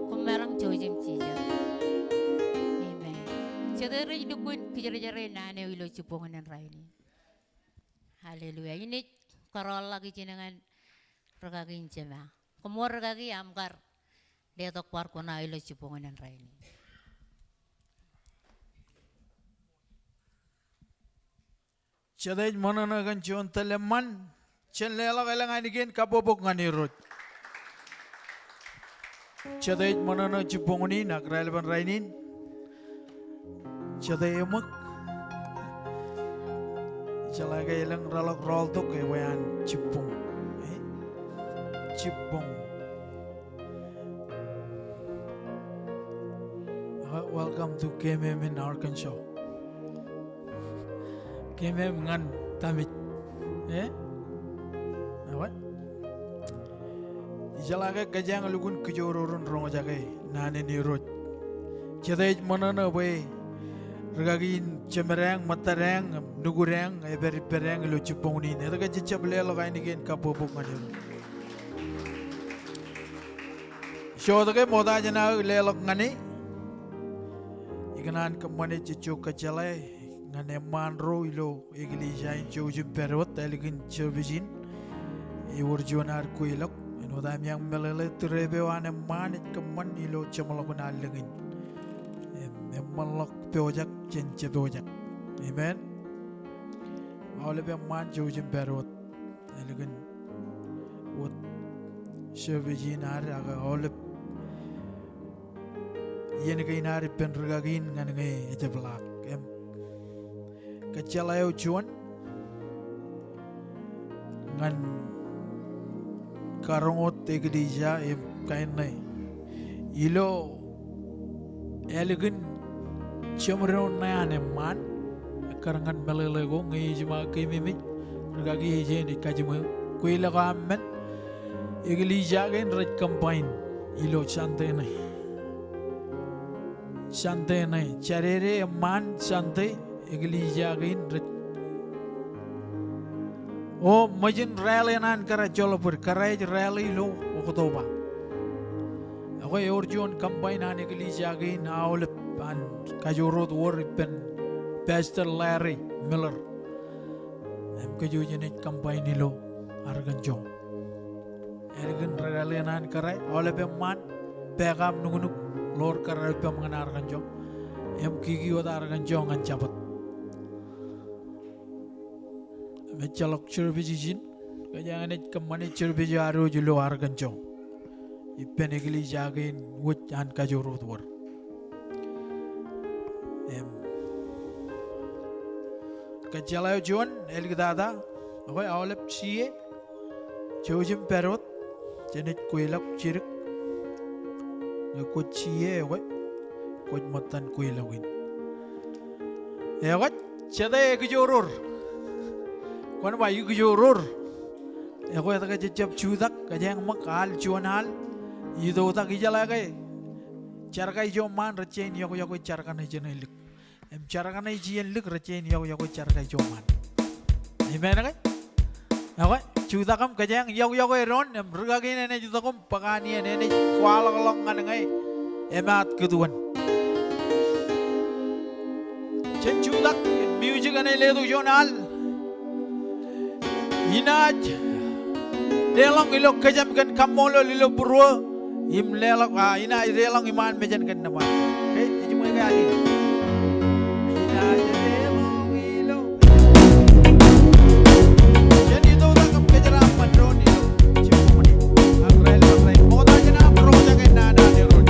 Koṃ maroñ jouj im jijet. Amen. Jete rej lukkuun kōjjerjerei naan eo ilo jibboñōn in rainin? Hallelujah. Inaaj kōrọọlḷọk ijin ñan rūkaki in jema. Koṃṃool rūkaki aṃ kar letok bar kuṇaō ilo jibboñōn in rainin. Jete ej ṃōṇōṇō kōn juon tōl eṃṃan? Jen leḷọk elōñ ainikien kabbokbok ñan Irooj. Jete ej ṃōṇōṇō jibboñōn in ak raelepen rainin? Jete eṃōk? Ijeḷā ke elōñ reḷọk rọọltok ebwe an jibboñ. Eh? Jibboñ. Uh, welcome to K M M in Arkansas. K M M ñan tamej. Eh? Ewa. Ijeḷā ke kōjeañ lukkuun kijoororo in roñjake naan in Irooj. Jete ej ṃōṇōṇō bwe rūkaki in jemedeañ, ṃōttadeañ, nukudeañ, epād ippādeañ ilo jibboñōn in? Etke jejjab leḷọk ainikien kabbokbok ñan Irooj? Ijoke ṃokta jān aō leḷọk ñan e, ikōṇaan kōṃṃane jejjo kōjjeḷā ñan eṃṃaan ro ilo eklejia in jouj im pād wōt ālikin service in. Ewōr juon ad kweilọk āinwōt ami meḷeḷe tūreep eo an eṃṃaan ej kōṃṃan ilo jeṃḷọkin allōñ in. Im eṃṃanḷọk pojak jān jepojak. Amen. Aolep eṃṃaan jouj im pād wōt ālikin wōt service in ad ak aolep iien kein ad ippān rūkaki in ñan ñe ejabḷọk. Im kōjjeḷā eo juon ñan karoñ wōt eklejia im kain ṇe ilo ālikin jeṃdoon ṇe an eṃṃaan, ekkar ñan meḷeḷe ko ñe ejiṃa keememej, rikaki ej enaaj kajiṃwe. Kweilọk aṃ men, eklejia kein rej combine ilo Sunday ṇe. Sunday ṇe, Jādede eṃṃaan Sunday, eklejia kein rej. O ṃōjin rally ṇe an kōrā joḷọk bōd, kōrā ej rally ilo Oktoba. Ekwe ewōr juon combine an eklejia kein aolep an Kajoor Wōt Wōr ippān Pastor Larry Miller. Im kōj wōj enaaj combine ilo Arkansas. Ālikin rally ṇe an kōrā, aolep eṃṃaan, pack aṃ nuknuk, ḷoor kōrā ippaṃ ñan Arkansas. Im kiki wōt Arkansas ñan Jabōt. Im ejjeḷọk service ijin, kōjeañ enaaj kōṃṃane service eo ad wōj ilo Arkansas ippān eklejia kein wōj an Kajoor Wōt Wōr. Im kōjjeḷā eo juon, āliktata, ekwe aolep C A, jouj im pād wōt, jenaaj kweilọk jidik. Ñe kwōj C A ekwe, kwōj ṃōttan kweilọk in. Ekwe, jete ekijooror? Kwōn ba ekijooror. Ekwe etke jej jab jutak, kōjeañ ṃōk al, juon al, itoitak, ijeḷā ke jar ko ijoṃṃaan rej jañin iọkwe, iọkwe jar kaṇe jenaaj lik. Im jar kaṇe ej iien lik rej jañin iọkwe, iọkwe jar ko ijoṃṃaan. Amen ke? Ekwe, jutak im kōjeañ iọkwe, iọkwe doon, im rikaki in enaaj itok im bōk an iien, enaaj kwaḷọkḷọk ñan ñe emaat kūtuon. Jen jutak, music eṇ ej letok juon al. Inaaj deḷọñ ilo kōjām kōn kaṃṃoolol ilo būruō im leḷọk, a, inaaj deḷọñ iṃaan mejān kōn nōbar. Ke, ejiṃwe ke aje. Inaaj deḷọñ ilo. Jen itok im kōjeraaṃṃan doon ilo. Ak rael, ak rael. Ṃokta jān aṃ roñjake nana doon.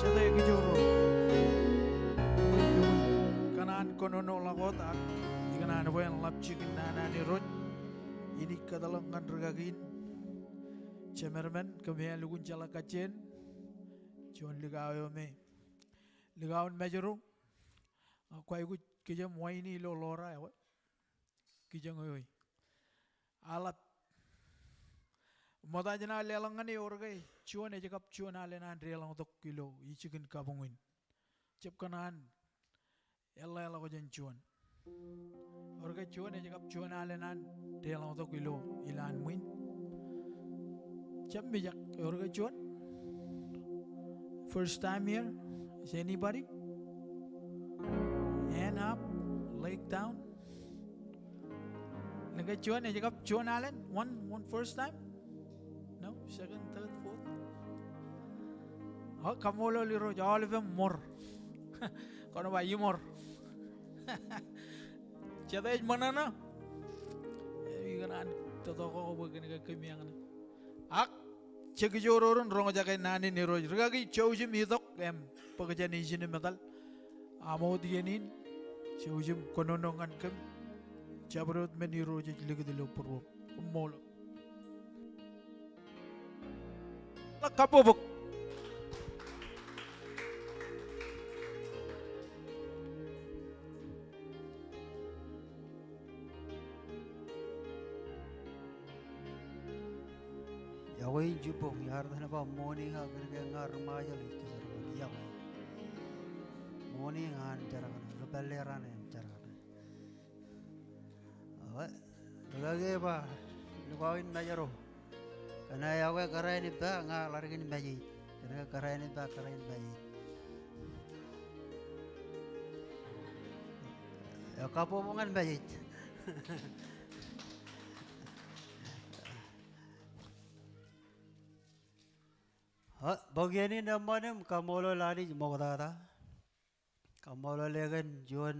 Ej kijoor ro. Kōṇaan kōnono ḷọk wōt ak ikōṇaan bwe en ḷap jikin naan an Irooj. Inaaj kōtḷọk ñan rikaki in. Jemedmen, kōm ālikin jeḷā kajjien. Juon likao eo me likao in Mājro. Ak kwaikuj kijem wain ilo ḷoor eo. Kijeñ eo. Aḷap. Ṃokta jān aō leḷọk ñan eor ke juon ej kab juon alen an deḷọñtok ilo jikin kabuñ in. Jab kōṇaan eḷḷā eḷḷā ko jān juon. Eor ke juon ej kab juon alen an deḷọñtok ilo ilowaan ṃwiin. Jab mijak, eor ke juon? First time here? Is anybody? Hand up, leg down. Ḷe ke juon ej kab juon alen? One, one first time? No? Second, third, fourth? O, kaṃṃoolol Irooj, aolep im ṃor. Kwōn ba iṃor. Jete ej ṃōṇōṇō? Ej ikōṇaan tōtoko bwe kōn ke kōm iññā. Ak jej kijoor ro in roñjake naan in Irooj. Rikaki jouj im itok im bōk jān ijin im etal. Aṃ wōt iien in, jouj im kōnono ñan kōm. Jabdewōt men Irooj ej likūt ilo būruōṃ. Koṃṃool. Kabbokbok. Iọkwe in jibboñ, iar etan ba morning ak kōn ke ña ri Ṃajeḷ ij kōjeraaṃṃan iọkwe. Morning an jar kaṇe, ri pālle raṇe an jar kaṇe. Ri kaki ej ba, likao in Mājro. Kōn aō iọkwe kōrā in ippa, ña ḷaddik in Mājej. Kōn ke kōrā in ippa, kōrā in Mājej. Eo, kabbokbok ñan Mājej. Bōk iien in eṃṃan im kaṃṃoolol Anij ṃoktata. Kaṃṃoolol e kōn juon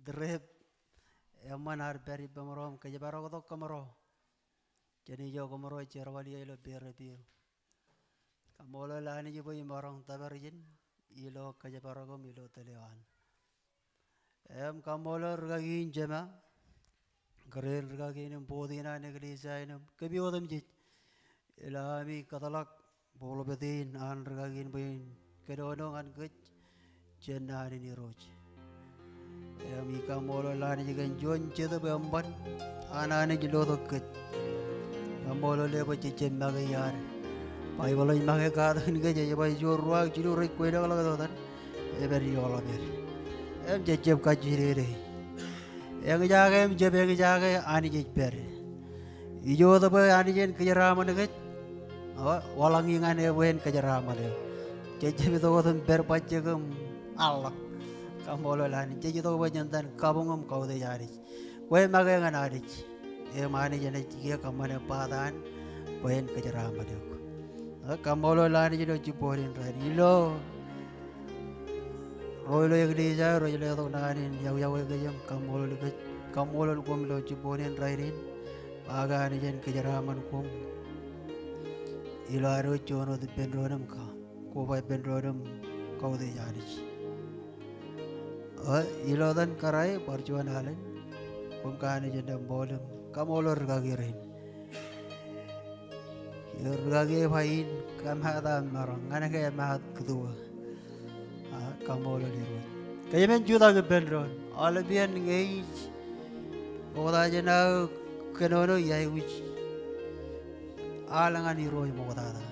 trip eṃṃan ear pād ippāmro im kōjparok tok kōmro jān ijo kōmro jerbal ie ilo Fairview. Kaṃṃoolol Anij bwe imaroñ tōpar ijin ilo kōjparok im ilo tōl eo an. Im kaṃṃoolol rikaki in Jema, kōrā in rikaki in im board in an eklejia in im kōm otemjej ilo ami kōtḷọk pulpit in an rikaki in bwe en kōnono ñan kōj jān naan in Irooj. Im ij kaṃṃoolol Anij kōn juon jetōb eṃṃan an Anij lotok kōj. Kaṃṃoolol e bwe jej jab make iaan. Baibōḷ ej make katakin kōj, ej ba ijo ruo ak jilu rej kweilọklọk etan, epād ioḷapād. Im jej jab kajjidede. Eñjake im jab eñjake Anij ej pād. Ijo wōt bwe Anij en kōjeraaṃṃan kōj, o, waḷọk ñan e bwe en kōjeraaṃṃan eok. Jej jab itok wōt im pād bajjek im aḷḷọk. Kaṃṃoolol Anij, jej itok bwe jen itōn kabuñ im kautiej Anij. Kwe make ñan Anij. Im Anij enaaj kiiō kōṃṃane part an bwe en kōjeraaṃṃan eok. Ak kaṃṃoolol Anij ilo jibboñ in rainin. Ilo ro ilo eklejia ro rej letok naan in iọkiọkwe kōj im kaṃṃoolol kōj, kaṃṃoolol koṃ ilo jibboñ in rainin. Ba ke Anij en kōjeraaṃṃan koṃ ilo ad wōj juon wōt ippān doon im ka, koba ippān doon im kautiej Anij. O, ilo etan kōrā e bar juon alen, koṃ ke Anij en ṃool im kaṃṃoolol rikaki rein. Eo, rikaki ej ba in kōmaat aṃ maroñ, ñan ke emaat kūtuō. A, kaṃṃoolol Irooj. Kōjmān jutak ippān doon. Aolepān ñe ij ṃokta jān aō kōnono, iar aikuj al ñan Irooj ṃoktata.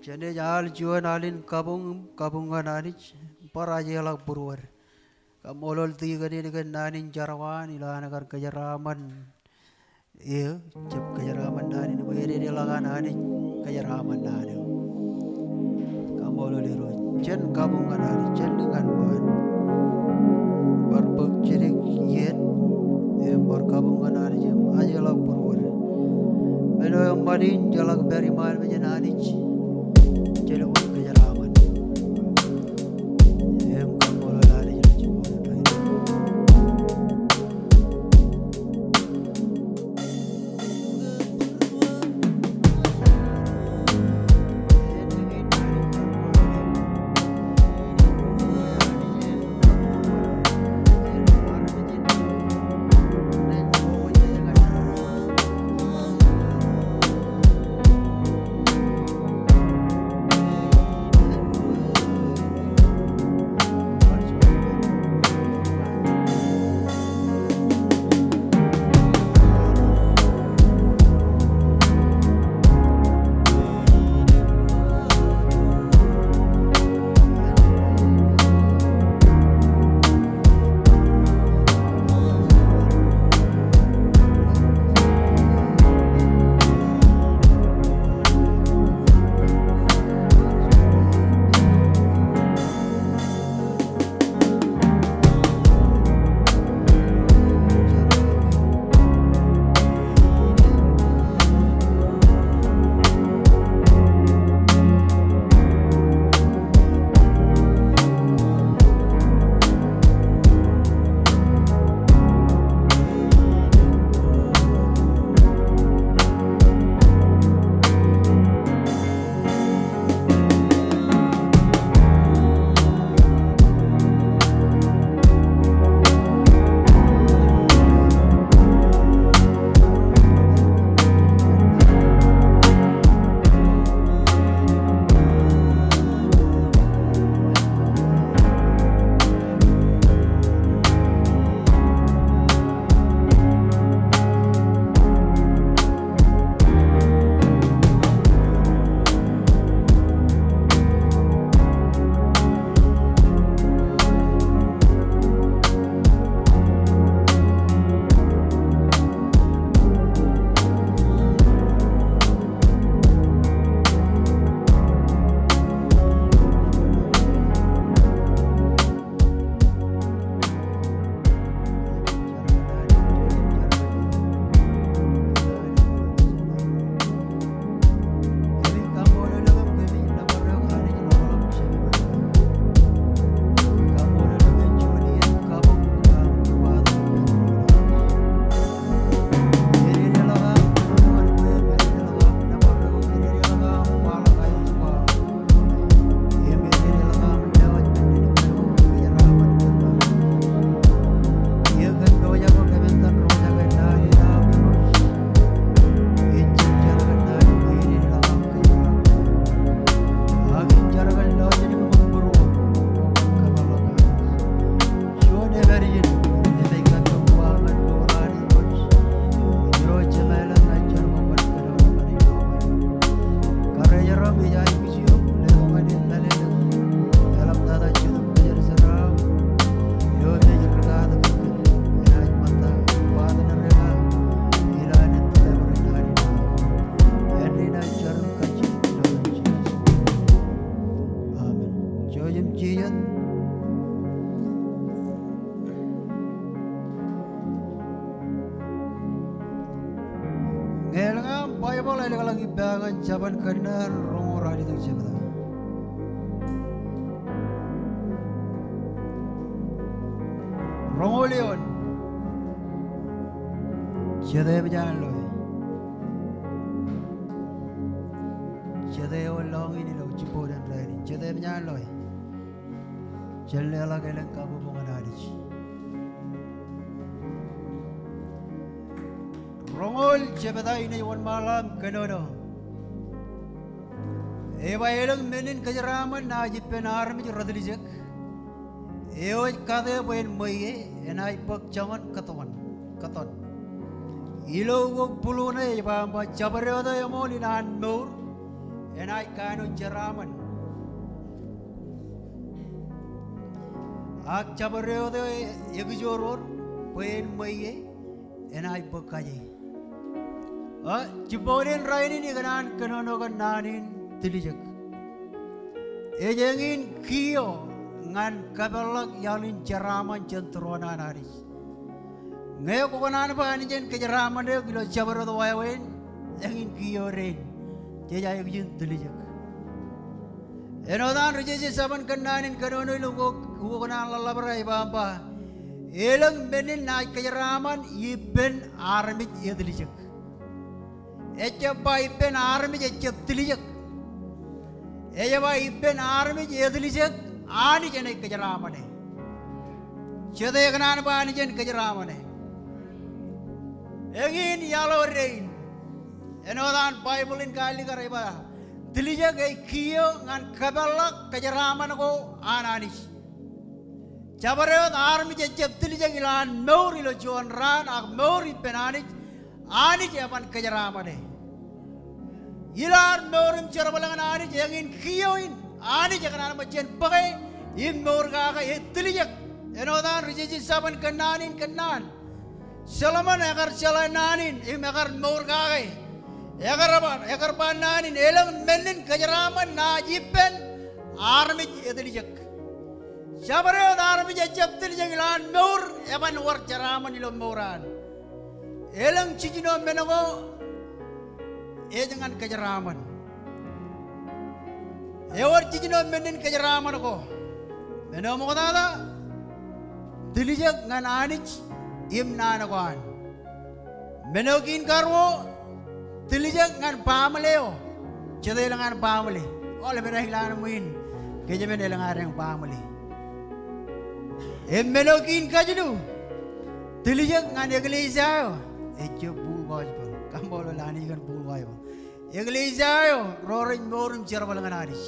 Jen ej al juon al in kabuñ, kabuñ ñan Anij, bar ajeḷọk būruod. Kaṃṃoolol tikōn in kōn naan in jar ko an ilo an kar kōjeraaṃṃan. Eo, jab kōjeraaṃṃan naan in bwe ededeḷọk an Anij kōjeraaṃṃan naan eo. Kaṃṃoolol Irooj. Jen kabuñ ñan Anij, jen lōñ ñan ṃaan. Bar bōk jidik iien, im bar kabuñ ñan Anij im ajeḷọk būruod. Men eo eṃṃan in jeḷak pād iṃaan mejān Anij. Jelukkuun kōjeraaṃṃan. Im kaṃṃoolol Anij ilo jibboñ in rainin. Amen. Jouj im jijet. Ñe elōñ aṃ Baibōḷ, ālōkḷọk ippa ñan Jabōn Kōnnaan roñoul ralitōk jebta. Roñoul eoon. Jete emōj an loe? Jete eo lọñiin ilo jibboñōn rainin? Jete emōj an loe? Jen leḷọk elōñ kabbokbok ñan Anij. Roñoul jebta in ej wōnṃaanḷọk im kōnono. Ej ba, elōñ men in kōjeraaṃṃan naaj ippān armej retiljek eo ej kate bwe en ṃweiie, enaaj bōk joñan kōttoṇ, kōttoṇ. Ilo ukok bulu ṇe ej ba, im ba, jabdewōt eo eṃool ilowaan mour enaaj kanooj jeraaṃṃan. Ak jabdewōt eo ekijoor bwe en ṃweiie, enaaj bōk kaje. Eo, jibboñōn rainin ikōṇaan kōnono kōn naan in tiljek. Ej eñin kiiō ñan kōpeḷḷọk iaḷ in jeraaṃṃan jān tūroon an Anij. Ñe kwō kōṇaan ba Anij en kōjeraaṃṃan eok ilo jabdewōt wāween, eñin kiiō dein. Jej aikuj in tiljek. Āinwōt an ri-jeje seven kōnnaan in kōnono ilo ukok, ukok ṇe an ḷōḷḷap eo ej ba, im ba, elōñ men in naaj kōjeraaṃṃan ippān armej etiljek. Ejjab ba ippān armej ejjab tiljek. Ej ba ippān armej etiljek, Anij enaaj kōjeraaṃṃane. Jete ekōṇaan ba Anij en kōjeraaṃṃane? Eñin iaḷ eo dein. Āinwōt an Baibōḷ in kaalikkar ej ba, tiljek ej kiiō ñan kōpeḷḷọk kōjeraaṃṃan ko an Anij. Jabdewōt armej ejjab tiljek ilowaan mour ilo juon raan ak mour ippān Anij, Anij eban kōjeraaṃṃane. Ilo ad mour im jerbal ñan Anij, eñin kiiō in Anij ekōṇaan bwe jen bōke im mour kake ej tiljek. Āinwōt an ri-jeje seven kōnnaan in kōnnaan. Solomon ekar jeḷā naan in im ekar mour kake. Ekar ba, ekar ba naan in, elōñ men in kōjeraaṃṃan naaj ippān armej etiljek. Jabdewōt armej ejjab tiljek ilowaan mour eban wōr jeraaṃṃan ilo mour an. Elōñ jiljino men ko ej ñan kōjeraaṃṃan. Ewōr jiljino men in kōjeraaṃṃan ko. Men eo ṃoktata, tiljek ñan Anij im naan ko an. Men eo kein karuo, tiljek ñan baaṃle eo. Jete elōñ an baaṃle? Aolep ej ilowaan ṃwiin kōjmān elōñ ad eñ baaṃle. Im men eo kein kajilu, tiljek ñan eklejia eo. Ejjab Full Gospel. Kaṃṃoolol Anij kōn Full Gospel. Eklejia eo ro rej mour im jerbal ñan Anij.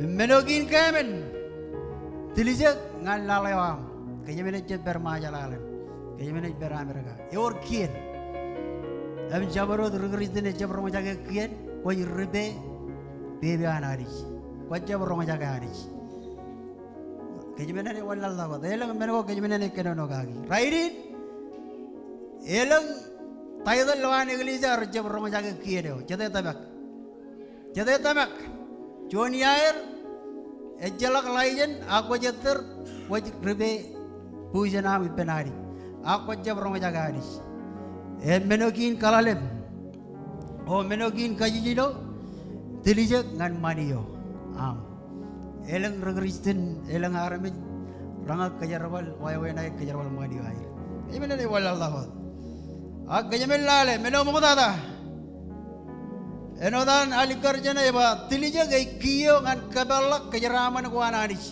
Im men eo kein keemān, tiljek ñan laḷ eo aṃ. Kōjmān ejjab pād Marshall Island. Kōjmān ej pād Amerika. Ewōr kien. Im jabdewōt ri-Kristian ejjab roñjake kien, kwōj ripe pepe an Anij. Kwōjjab roñjake Anij. Kōjmān enaaj wanlaḷtak wōt. Elōñ men ko kōjmān enaaj kōnono kaki. Rainin, elōñ taitōl ilo an eklejia rej jab roñjake kien eo. Jete tōmak? Jete tōmak? Juon iaer, ejjeḷọk ḷaijin, ak kwōj ettōr, kwōj ripe būjin aṃ ippān Anij. Ak kwōjjab roñjake Anij. Im men eo kein kaḷalem. O men eo kein kajiljino, tiljek ñan ṃani eo aṃ. Elōñ ri-Kristian, elōñ armej reñak kōjerbal, wāween aer kōjerbal ṃani eo aer. Kōjmān enaaj wanlaḷtak wōt. Ak kōjmān lale, men eo ṃoktata. Āinwōt an alikkar jeṇe ej ba, tiljek ej kiiō ñan kōpeḷḷọk kōjeraaṃṃan ko an Anij.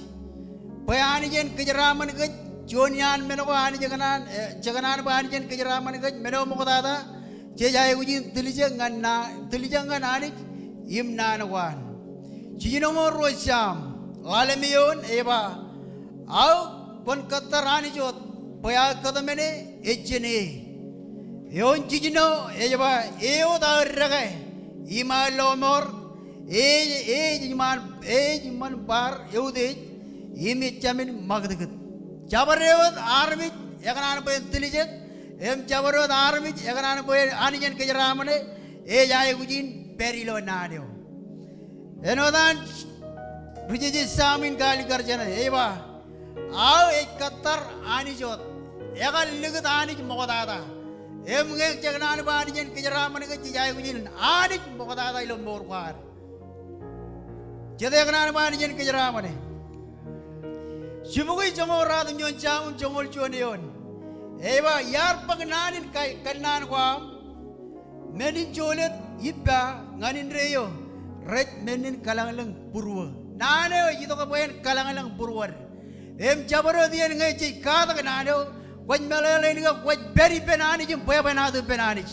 Bwe Anij en kōjeraaṃṃan kōj, juon iaan men ko Anij ekōṇaan, eh, jekōṇaan bwe Anij en kōjeraaṃṃan kōj, men eo ṃoktata, jej aikuj in tiljek ñan na, tiljek ñan Anij im naan ko an. Jiljino ṃool ruo Sam, ḷalem eoon ej ba, aō kwōn kōttar Anij wōt, bwe aō kōtmāne ej jān e. Eoon jiljino ej ba, e wōt aō dekā im aō lọmọọr, Ej, ej iṃaan, ej iṃaan bar eutiej im ejāmin ṃakūtkūt. Jabdewōt armej ekōṇaan bwe en tiljek, im jabdewōt armej ekōṇaan bwe Anij en kōjeraaṃṃane, ej aikuj in pād ilo naan eo. Āinwōt an ri-jeje Sam in kaalikkar jāne, ej ba, aō ej kōttar anij wōt, ekar likūt anij ṃoktata. Im ñe jekōṇaan bwe Anij en kōjeraaṃṃan ke jej aikuj in anij ṃoktata ilo mour ko ad. Jete ekōṇaan bwe Anij en kōjeraaṃṃane? Jibukwi joñoul ruatimjuon, Sam joñoul juon eoon. Ej ba, iar bōk naan in ka-, kōnnaan ko aṃ, men in jolōt ippa ñan indeeo rej men in kōḷañḷōñ būruō. Naan eo ej itok bwe en kōḷañḷōñ būruod. Im jabdewōt iien ñe jej katak naan eo, kwōj meḷeḷein ke kwōj pād ippān Anij im bwebwenato ippān Anij.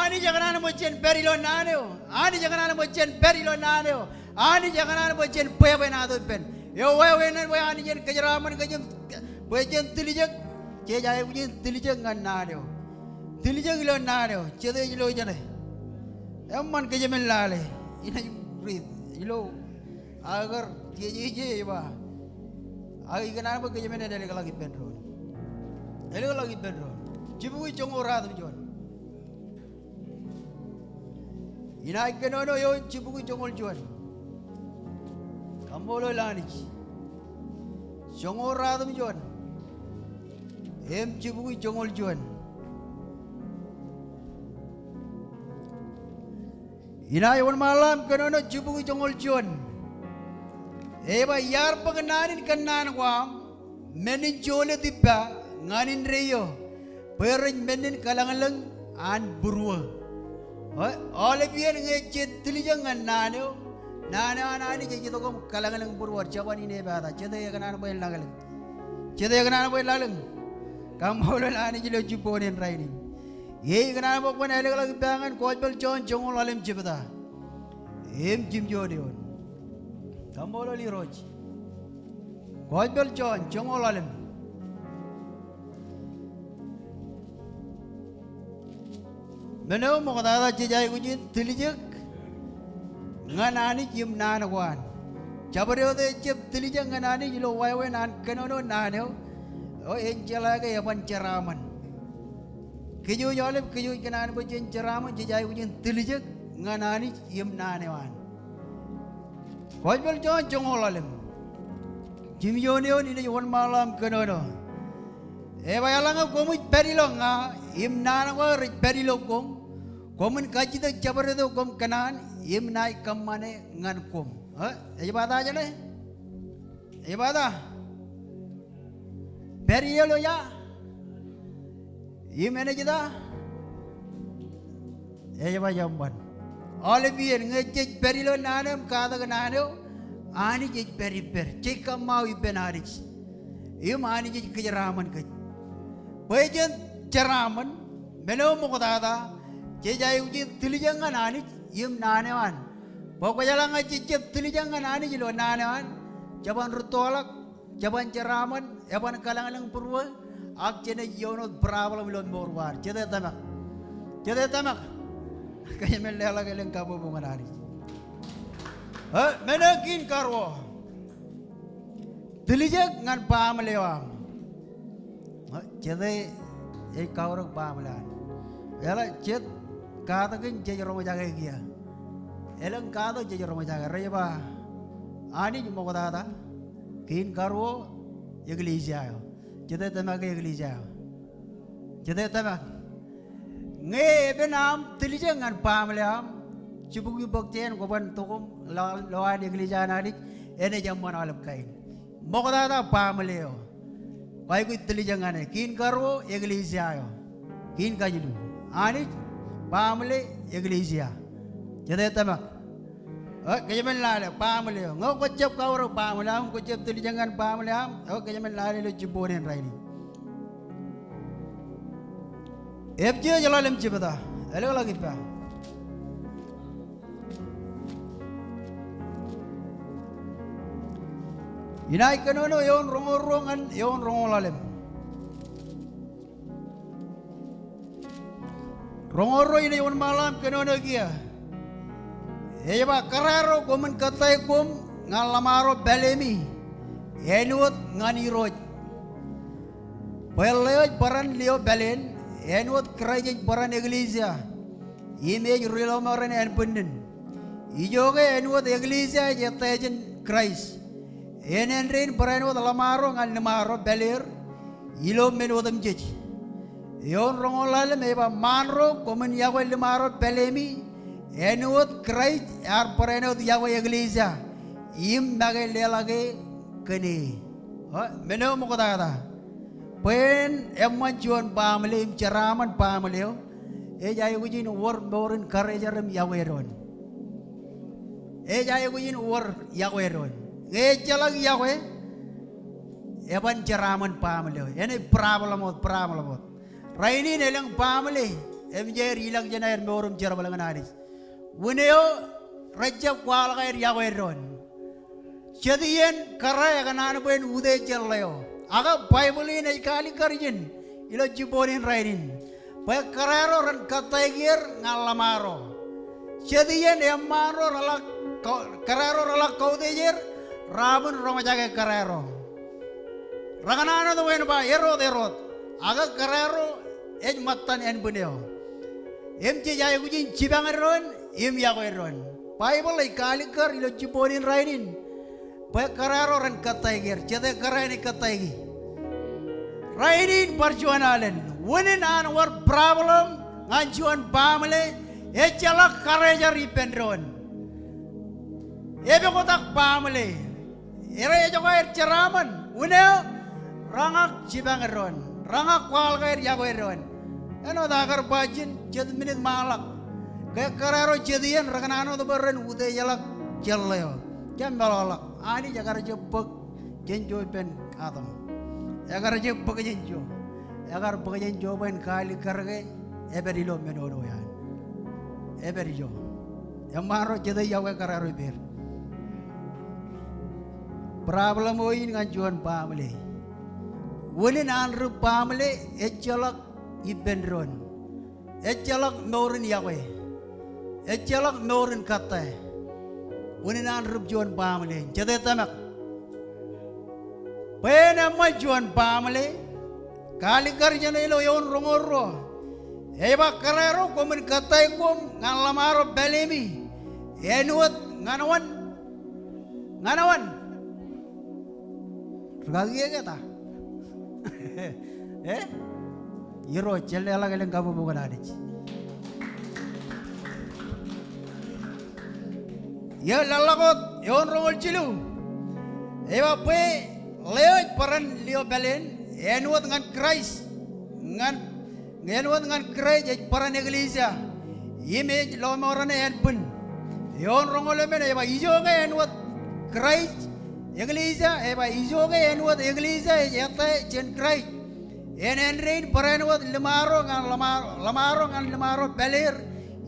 Anij ekōṇaan bwe jen pād ilo naan eo. Anij ekōṇaan bwe jen pād ilo naan eo. Anij ekōṇaan bwe jen bwebwenato ippān. Eo wāween naan bwe Anij en kōjeraaṃṃan kōj im bwe jen tiljek. Jej aikuj in tiljek ñan naan eo. Tiljek ilo naan eo. Jete ej lo jāne? Eṃṃan, kōjām in lale. Inaaj riit ilo aō kar jeje ej ba, aō ikōṇaan bwe kōjām in elōkḷọk ippān doon. Elōkḷọk ippān doon. Jibukwi joñoul ruatimjuon. Inaaj kōnono eoon jibukwi joñoul juon. Kaṃṃoolol Anij. Joñoul ruatimjuon im jibukwi joñoul juon. Inaaj wōnṃaanḷọk im kōnono jibukwi joñoul juon. Ej ba, iar bōk naan in kōnnaan ko aṃ, men in jolōt ippa ñan indeeo bwe rej men in kōḷañḷōñ an būruō. Eo, aolep iien ñe jej tiljek ñan naan eo, naan eo an Anij ej itok im kōḷañḷōñ būruod. Jabōn in ej pata, jete ekōṇaan bwe en laḷōñ? Jete ekōṇaan bwe en laḷōñ? Kaṃṃoolol Anij ilo jibboñōn in rainin. Ej ikōṇaan bwe kwōn elōkḷọk ippa ñan Gospel Jon joñoul ḷalem jebta im jimjuon eoon. Kaṃṃoolol Irooj. Gospel Jon joñoul ḷalem. Men eo ṃoktata jej aikuj in tiljek ñan Anij im naan ko an. Jabdewōt ejjab tiljek ñan Anij ilo wāween an kōnono naan eo, eo en jeḷā ke eban jeraaṃṃan. Kōj aolep, kōj ikōṇaan bwe jen jeraaṃṃan, jej aikuj in tiljek ñan Anij im naan eo an. Gospel Jon joñoul ḷalem. Jimjuon eoon, inaaj wōnṃaanḷọk im kōnono. Ej ba, eḷaññe koṃij pād ilo ña, im naan ko aō rej pād ilo koṃ, koṃwin kajjitōk jabdewōt eo koṃ kōṇaan, im naaj kōṃṃane ñan koṃ. Eo, ej ba ta jāne? Ej ba ta? Pād ie ilo ia? Im enaaj ta? Ej ba eṃṃan. Aolep iien ñe jej pād ilo naan eo im katak naan eo, Anij ej pād ippād. Jej kōṃṃao ippān Anij. Im Anij ej kōjeraaṃṃan kōj. Bwe jen jeraaṃṃan, men eo ṃoktata, jej aikuj in tiljek ñan Anij im naan eo an. Bwe kwōjeḷā ñe jejjab tiljek ñan Anij ilo naan eo an, jeban rūttoḷọk, jeban jeraaṃṃan, eban kōḷañḷōñ būruō, ak jenaaj iioon wōt problem ilo mour ko ad. Jete tōmak? Jete tōmak? Kōjām in leḷọk elōñ kabbokbok ñan Anij. Eo, men eo kein karuo. Tiljek ñan baaṃle eo aṃ. Eo, jete ej kaurōk baaṃle eo an? Eḷaññe jet katakin jej roñjake kiiō. Elōñ katak jej roñjake. Rej ba, Anij ṃoktata. Kein karuo, eklejia eo. Jete tōmak ke eklejia eo? Jete tōmak? Ñe epen aṃ tiljek ñan baaṃle eo aṃ, jibukwi bōk jāān kwōban tok im lo, lo an eklejia an Anij, enaaj eṃṃan aolep kain. Ṃoktata baaṃle eo. Kwaikuj tiljek ñan e. Kein karuo, eklejia eo. Kein kajilu. Anij, baaṃle, eklejia. Jete tōmak? Eo, kōjām in lale, baaṃle eo. Ñe kwōjjab kaurōk baaṃle eo aṃ, kwōjjab tiljek ñan baaṃle eo aṃ, eo, kōjām in lale ilo jibboñōn in rainin. Epesōs ḷalem jebta. Elōkḷọk ippa. Inaaj kōnono eoon roñoul ruo ñan eoon roñoul ḷalem. Roñoul ruo, inaaj wōnṃaanḷọk im kōnono kiiō. Ej ba, kōrā ro koṃwin kōttāik koṃ ñan ḷōṃaro pālemi āinwōt ñan Irooj. Bwe ḷeo ej barāinwōt lio pāleen, āinwōt Kraist ej barāinwōt eklejia im ej ri-lọmọọren ānbwinnin. Ijoke āinwōt eklejia ej ettā jān Kraist, en āindein ej barāinwōt ḷōṃaro ñan liṃaro pāleer ilo men otemjej. Eoon roñoul ḷalem ej ba, ṃaan ro koṃwin yokwe liṃaro pālemi āinwōt Kraist ear barāinwōt yokwe eklejia im make leḷọk e kōn e. O, men eo ṃoktata. Bwe en eṃṃan juon baamle im jeraaṃṃan baamle eo, ej aikuj in wōr mour in karijer im yokwe doon. Ej aikuj in wōr yokwe doon. Ñe ejjeḷọk yokwe, eban jeraaṃṃan baamle eo. Enaaj problem wōt, problem wōt. Rainin elōñ baamle, eṃōj aer ilọk jān aer mour im jerbal ñan Anij. Wūn eo rejjab kwaḷọk aer yokwe doon. Jet iien kōrā ekōṇaan bwe en utiej jān ḷeo. Ak Baibōḷ in ej kaalikkar ijin ilo jibboñ in rainin. Bwe kōrā ro ren kōttāik er ñan ḷōṃaro. Jet iien eṃṃaan ro reḷak kō-, kōrā ro reḷak kautiej er, raar ban roñjake kōrā ro. Rekōṇaan wōt bwe en ba, erot, erot. Ak kōrā ro ej ṃōttan ānbwin eo. Im jej aikuj in jipañ doon im yokwe doon. Baibōḷ ej kaalikkar ilo jibboñ in rainin bwe kōrā ro ren kōttāik er. Jete kōrā enaaj kōttāiki? Rainin bar juon alen. Unin an wōr problem ñan juon baamle, ejjeḷọk karijer ippān doon. Epoktak baamle. Rej ejako aer jeraaṃṃan, wūn eo reñak jipañ doon, reñak kwaḷọk aer yokwe doon. Āinwōt aō kar ba ijin, jet minit ṃaanḷọk. Ke kōrā ro jet iien rekōṇaan wōt bwe ren utiejḷọk jān ḷeo. Jab meḷọkḷọk, Anij ekar jab bōk jān jo ippān Adam. Ekar jab bōk jān jo. Ekar bōk jān jo bwe en kaalikkar ke epād ilo men eo an. Epād ijo. Eṃṃaan ro jete yokwe kōrā ro ippāer. Problem eo in ñan juon baamle. Unin an ri baamle ejjeḷọk ippān doon. Ejjeḷọk mour in yokwe. Ejjeḷọk mour in kōttāik. Unin an ri juon baamle. Jete tōmak? Bwe en eṃṃan juon baamle, kaalikkar jān ilo eoon roñoul ruo. Ej ba, kōrā ro koṃwin kōttāik koṃ ñan ḷōṃaro pālemi āinwōt ñan wōn? Ñan wōn? Rūkaki eo ke ta? E? Irooj, jen leḷọk elōñ kabbokbok ñan Anij. Eo leḷọk wōt, eoon roñoul jilu. Ej ba, bwe ḷeo ej barāinwōt lio pāleen āinwōt ñan Kraist, ñan, āinwōt ñan Kraist ej barāinwōt eklejia im ej ḷōṃaro ānbwin. Eoon roñoul emān ej ba, ijoke āinwōt Kraist, eklejia, ej ba, ijoke āinwōt eklejia ej ettā jān Kraist, en āindein barāinwōt liṃaro ñan ḷōṃa-, ḷōṃaro ñan liṃaro pāleer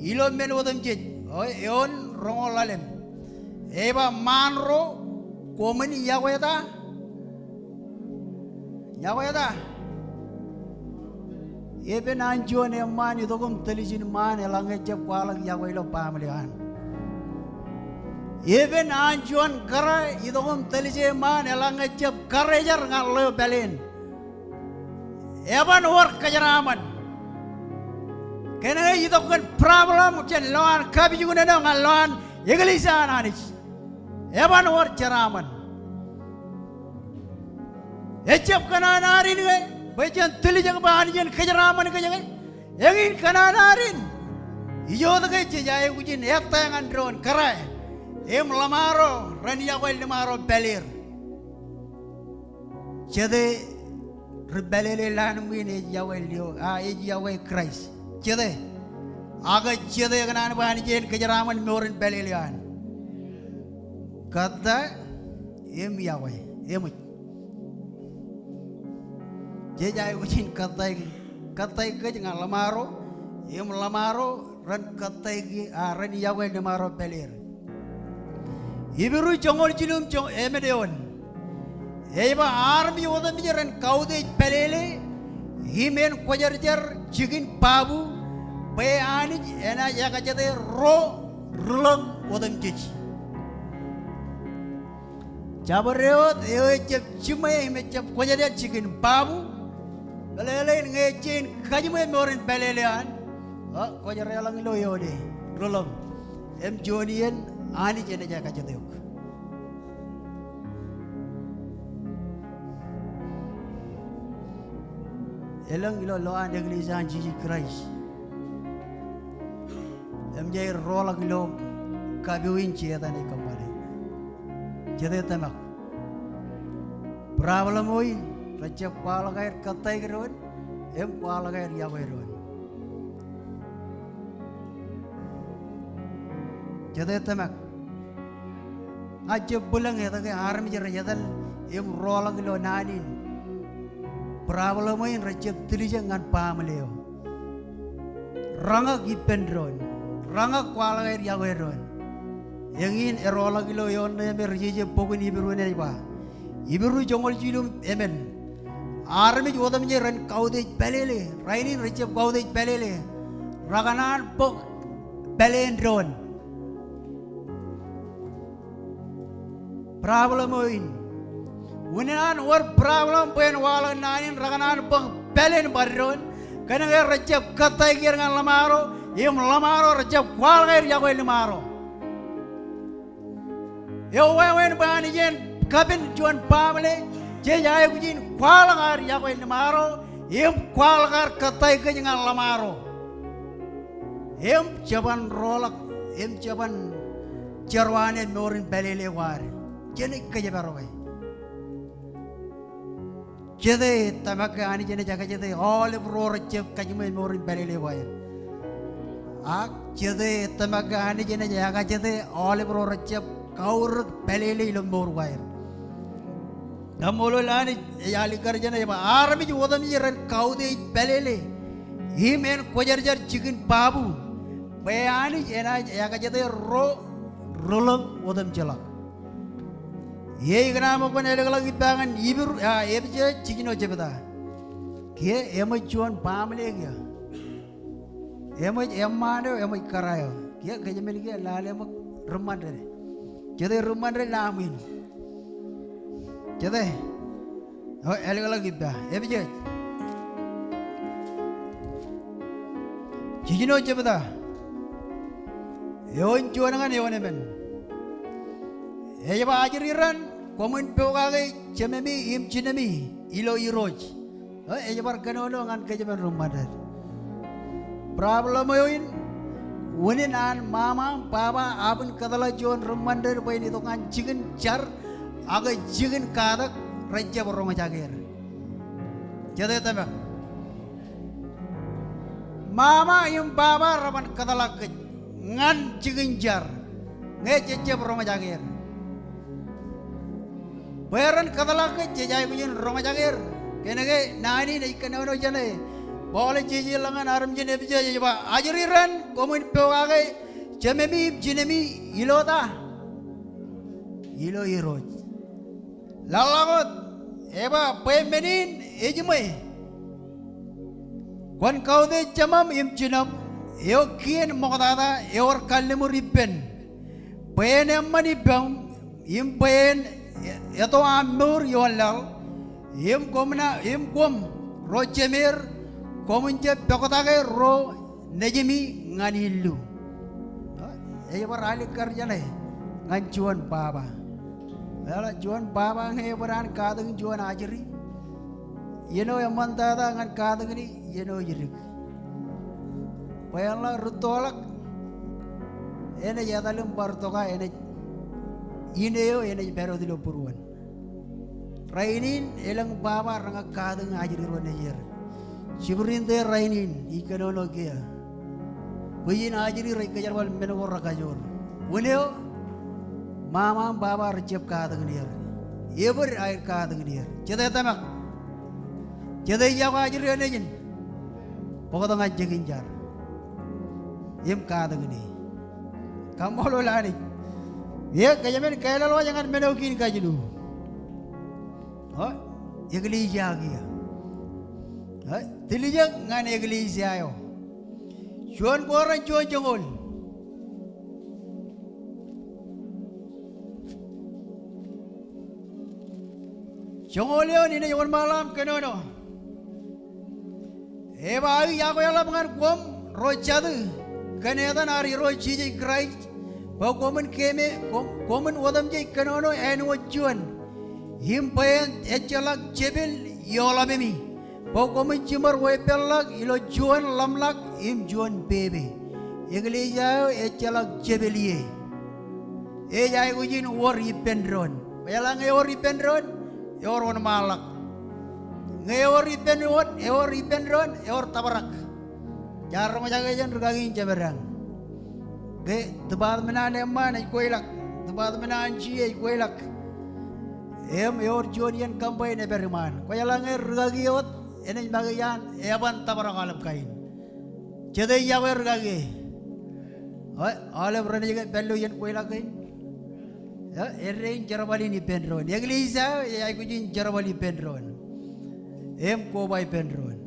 ilo men otemjej. O, eoon roñoul ḷalem. Ej ba, ṃaan ro koṃwin yokwe ta? Yokwe ta? Epen an juon eṃṃaan itok im tōl ijin ṃaan eḷaññe ejjab kwaḷọk yokwe ilo baamle eo an. Epen an juon kōrā itok im tōl ije ṃaan eḷaññe ejjab karijer ñan ḷeo pāleen. Eban wōr kōjeraaṃṃan. Kōnke itok kōn problem jān lowaan kapijuknen eo ñan lowaan eklejia an Anij. Eban wōr jeraaṃṃan. Ejjab kōṇaan ad in ke, bwe jen tiljek bwe Anij en kōjeraaṃṃan kōj ke. Eñin kōṇaan ad in. Ijo wōt ke jej aikuj in ettā ñan doon kōrā im ḷōṃaro ren yokwe liṃaro pāleer. Jete ri pālele ḷaan ṃwiin ej yokwe lio, a, ej yokwe Kraist? Jete? Ak jete ekōṇaan bwe Anij en kōjeraaṃṃan mour in pālele eo an? Kōttāik im yokwe. Eṃōj. Jej aikuj in kōttāik, kōttāik kōj ñan ḷōṃaro, im ḷōṃaro ren kōttāik, a, ren yokwe liṃaro pāleer. Hibru joñoul jilu im joñ-, emān eoon. Ej ba, armej otemjej ren kautiej pālele im en kwōjarjar jikin babu, bwe Anij enaaj ekajete ro rūḷōñ otemjej. Jabdewōt eo ejjab jiṃwe im ejjab kwōjarjar jikin babu, meḷeḷein ñe ej jañin kajiṃwe mour in pālele an, kwōjarjar ḷọk ilo eoon e, rūḷōñ. Im juon iien Anij enaaj ekajet eok. Elōñ ilo lowaan eklejia an Jisōs Kraist im jej roḷọk ilo kapooin Setan ej kōṃṃane. Jete tōmak? Problem eo in rejjab kwaḷọk aer kōttāik doon im kwaḷọk aer yokwe doon. Jete tōmak? Ña ij jab bwilōñ etke armej rej etal im roḷọk ilo naan in. Problem eo in rejjab tiljek ñan baaṃle eo. Reñak ippān doon. Reñak kwaḷọk aer yokwe doon. Eñin eroḷọk ilo eoon ṇe me ri jeje bok in Hibru enaaj ba, Hibru joñoul jilu emān, armej otemjej ren kautiej pālele. Rainin rejjab kautiej pālele. Rekōṇaan bōk pāleen doon. Problem eo in. Unin an wōr problem bwe en waḷọk naan in, rekōṇaan bōk pāleen bar doon. Kōnke rejjab kōttāik er ñan ḷōṃaro, im ḷōṃaro rejjab kwaḷọk aer yokwe ḷōṃaro. Eo wāween bwe Anij en kapen juon baaṃle jej aikuj in kwaḷọk aer yokwe ḷōṃaro im kwaḷọk aer kōttāik kōj ñan ḷōṃaro. Im jeban roḷọk, im jeban jerwaan mour in pālele ko ad. Jenaaj kōjparok e. Jete tōmak ke Anij enaaj ekajete aolep ro rejjab kajiṃwe mour in pālele ko aer? Ak jete tōmak ke Anij enaaj ekajete aolep ro rejjab kaurōk pālele ilo mour ko aer? Kaṃṃoolol Anij, ej alikkar jān e, ej ba armej otemjej ren kautiej pālele im en kwōjarjar jikin babu, bwe Anij enaaj ekajete ro rūḷōñ otemjeḷọk. Ikōṇaan ṃōk kwōn ālōkḷọk ippa ñan Hibru, a, Epesōs jiljino jebta. Kiiō eṃōj juon baaṃle kiiō. Eṃōj eṃṃaan eo, eṃōj kōrā eo. Kiiō kōjmān kiiō lale ṃōk ri ṃandeḷ. Jete ri ṃandeḷ aṃ in? Jete? O, ālōkḷọk ippa. Epesōs jiljino jebta. Eoon juon ñan eoon emān. Ej ba, ajri raṇ, koṃwin pokake jememi im jinemi ilo Irooj. O, ej bar kōnono ñan kōjmān ri ṃandeḷ. Problem eo in, unin an ṃaṃa im baba, abin kōtḷọk juon ri ṃandeḷ bwe en itok ñan jikin jar, ak jikin katak, rejjab roñjake er. Jete tōmak? Ṃaṃa im baba reban kōtḷọk kōj ñan jikin jar ñe jejjab roñjake er. Bwe ren kōtḷọk kōj jej aikuj in roñjake er. Kōnke naan in ej kōnono jān e. Paul ej jeje ḷọk ñan armej in Epesōs ej ba, ajri raṇ, koṃwin pokake jememi im jinemi ilo ta? Ilo Irooj. Laḷḷọk wōt, ej ba, bwe men in ejiṃwe. Kwōn kautiej jemam im jinam, eo kien ṃoktata ewōr kalliṃur ippān, bwe en eṃṃan ippaṃ, im bwe en e-, eto aṃ mour ioon laḷ, im koṃ na, im koṃ ro jemeer, koṃwin jab poktake ro nejimi ñan illu. Ej bar alikkar jān e ñan juon baba. Eḷap juon baba ñe ebōd an katakin juon ajri, iien eo eṃṃantata ñan katakin e, iien eo ej dik. Bwe en ḷak rūttoḷọk, enaaj etal im bar toka, enaaj, in eo enaaj pād wōt ilo būruon. Rainin elōñ baba reñak katakin ajri ro nejier. Jibrin te rainin ij kōnono kiiō. Bwijin ajri rej kōjerbal men ko rekajoor. Wūn eo, ṃaṃa im baba rejjab katakin er. Ebōd aer katakin er. Jete tōmak? Jete ej yokwe ajri eo nejin? Bōktok ñan jikin jar im katakin e. Kaṃṃoolol Anij. Eō, kōjmān kālọk wōj ñan men eo kein kajilu. O, eklejia kiiō. O, tiljek ñan eklejia eo. Juon Korint juon joñoul. Joñoul eoon, inaaj wōnṃaanḷọk aṃ kōnono. Ej ba, aō iọkwe eḷap ñan koṃ ro jatū kōn etan ad Irooj Jisōs Kraist, bwe koṃwin keme, koṃ, koṃwin otemjej kōnono āinwōt juon, im bwe en ejjeḷọk jepel ioḷapemi, bwe koṃwin jiṃor weeppānḷọk ilo juon ḷōmṇak im juon pepe. Eklejia eo ejjeḷọk jepel ie. Ej aikuj in wōr ippān doon. Kwōjeḷā ñe ewōr ippān doon, ewōr wōnṃaanḷọk. Ñe ewōr ippān doon, ewōr ippān doon, ewōr tōprak. Jaar roñjake jān rūkaki in jemedaañ. Ke department an eṃṃaan ej kweilọk, department an jie ej kweilọk. Im ewōr juon iien kōṃṃan ej pād iṃaan. Kwōjeḷā ñe rūkaki eo wōt enaaj make iaan eban tōprak aolep kain. Jete ej iọkwe rūkaki e? Eo, aolep renaaj ke pād ilo iien kweilọk kein. Eo, errein jerbal in ippān doon. Eklejia eo ej aikuj in jerbal ippān doon im koba ippān doon.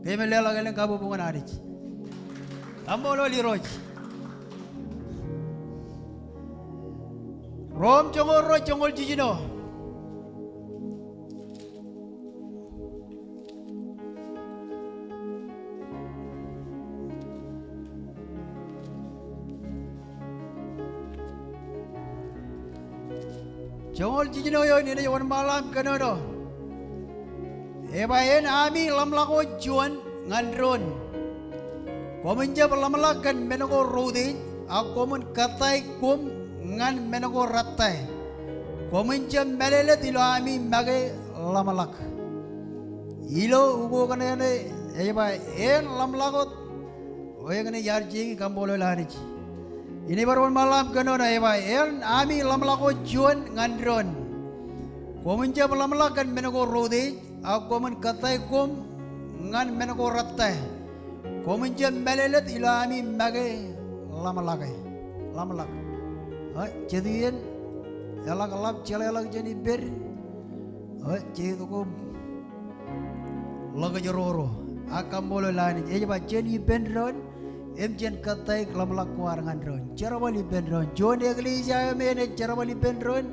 Kōmij leḷọk elōñ kabuñbuñ ñan Anij. Kaṃṃoolol Irooj. Rom joñoul ruo joñoul jiljino. Joñoul jiljino eoon, inaaj wōnṃaanḷọk aṃ kōnono. Ej ba, en ami ḷōmṇak ko juon ñan doon. Koṃwin jab ḷōmṇak kōn men ko reutiej, ak koṃwin kōttāik koṃ ñan men ko rettā. Koṃwin jab mālōtlōt ilo ami make ḷōmṇak. Ilo ukokōn eṇ ej ba, en ḷōmṇak wōt. Eo eñin iar jeiki, kaṃṃoolol Anij. Inaaj bar wōnṃaanḷọk aṃ kōnono. Ej ba, en ami ḷōmṇak ko juon ñan doon. Koṃwin jab ḷōmṇak kōn men ko reutiej, ak koṃwin kōttāik koṃ ñan men ko rettā. Koṃwin jab mālōtlōt ilo ami make ḷōmṇake. Ḷōmṇak. Eo, jet iien eḷak ḷap jeḷāḷọkjeṇ ippād, eo, jej itok im ḷōkjroro. Ak kaṃṃoolol Anij. Ej ba, jen ippān doon im jen kōttāik ḷōmṇak ko ad ñan doon. Jerbal ippān doon. Juon eklejia eo me enaaj jerbal ippān doon,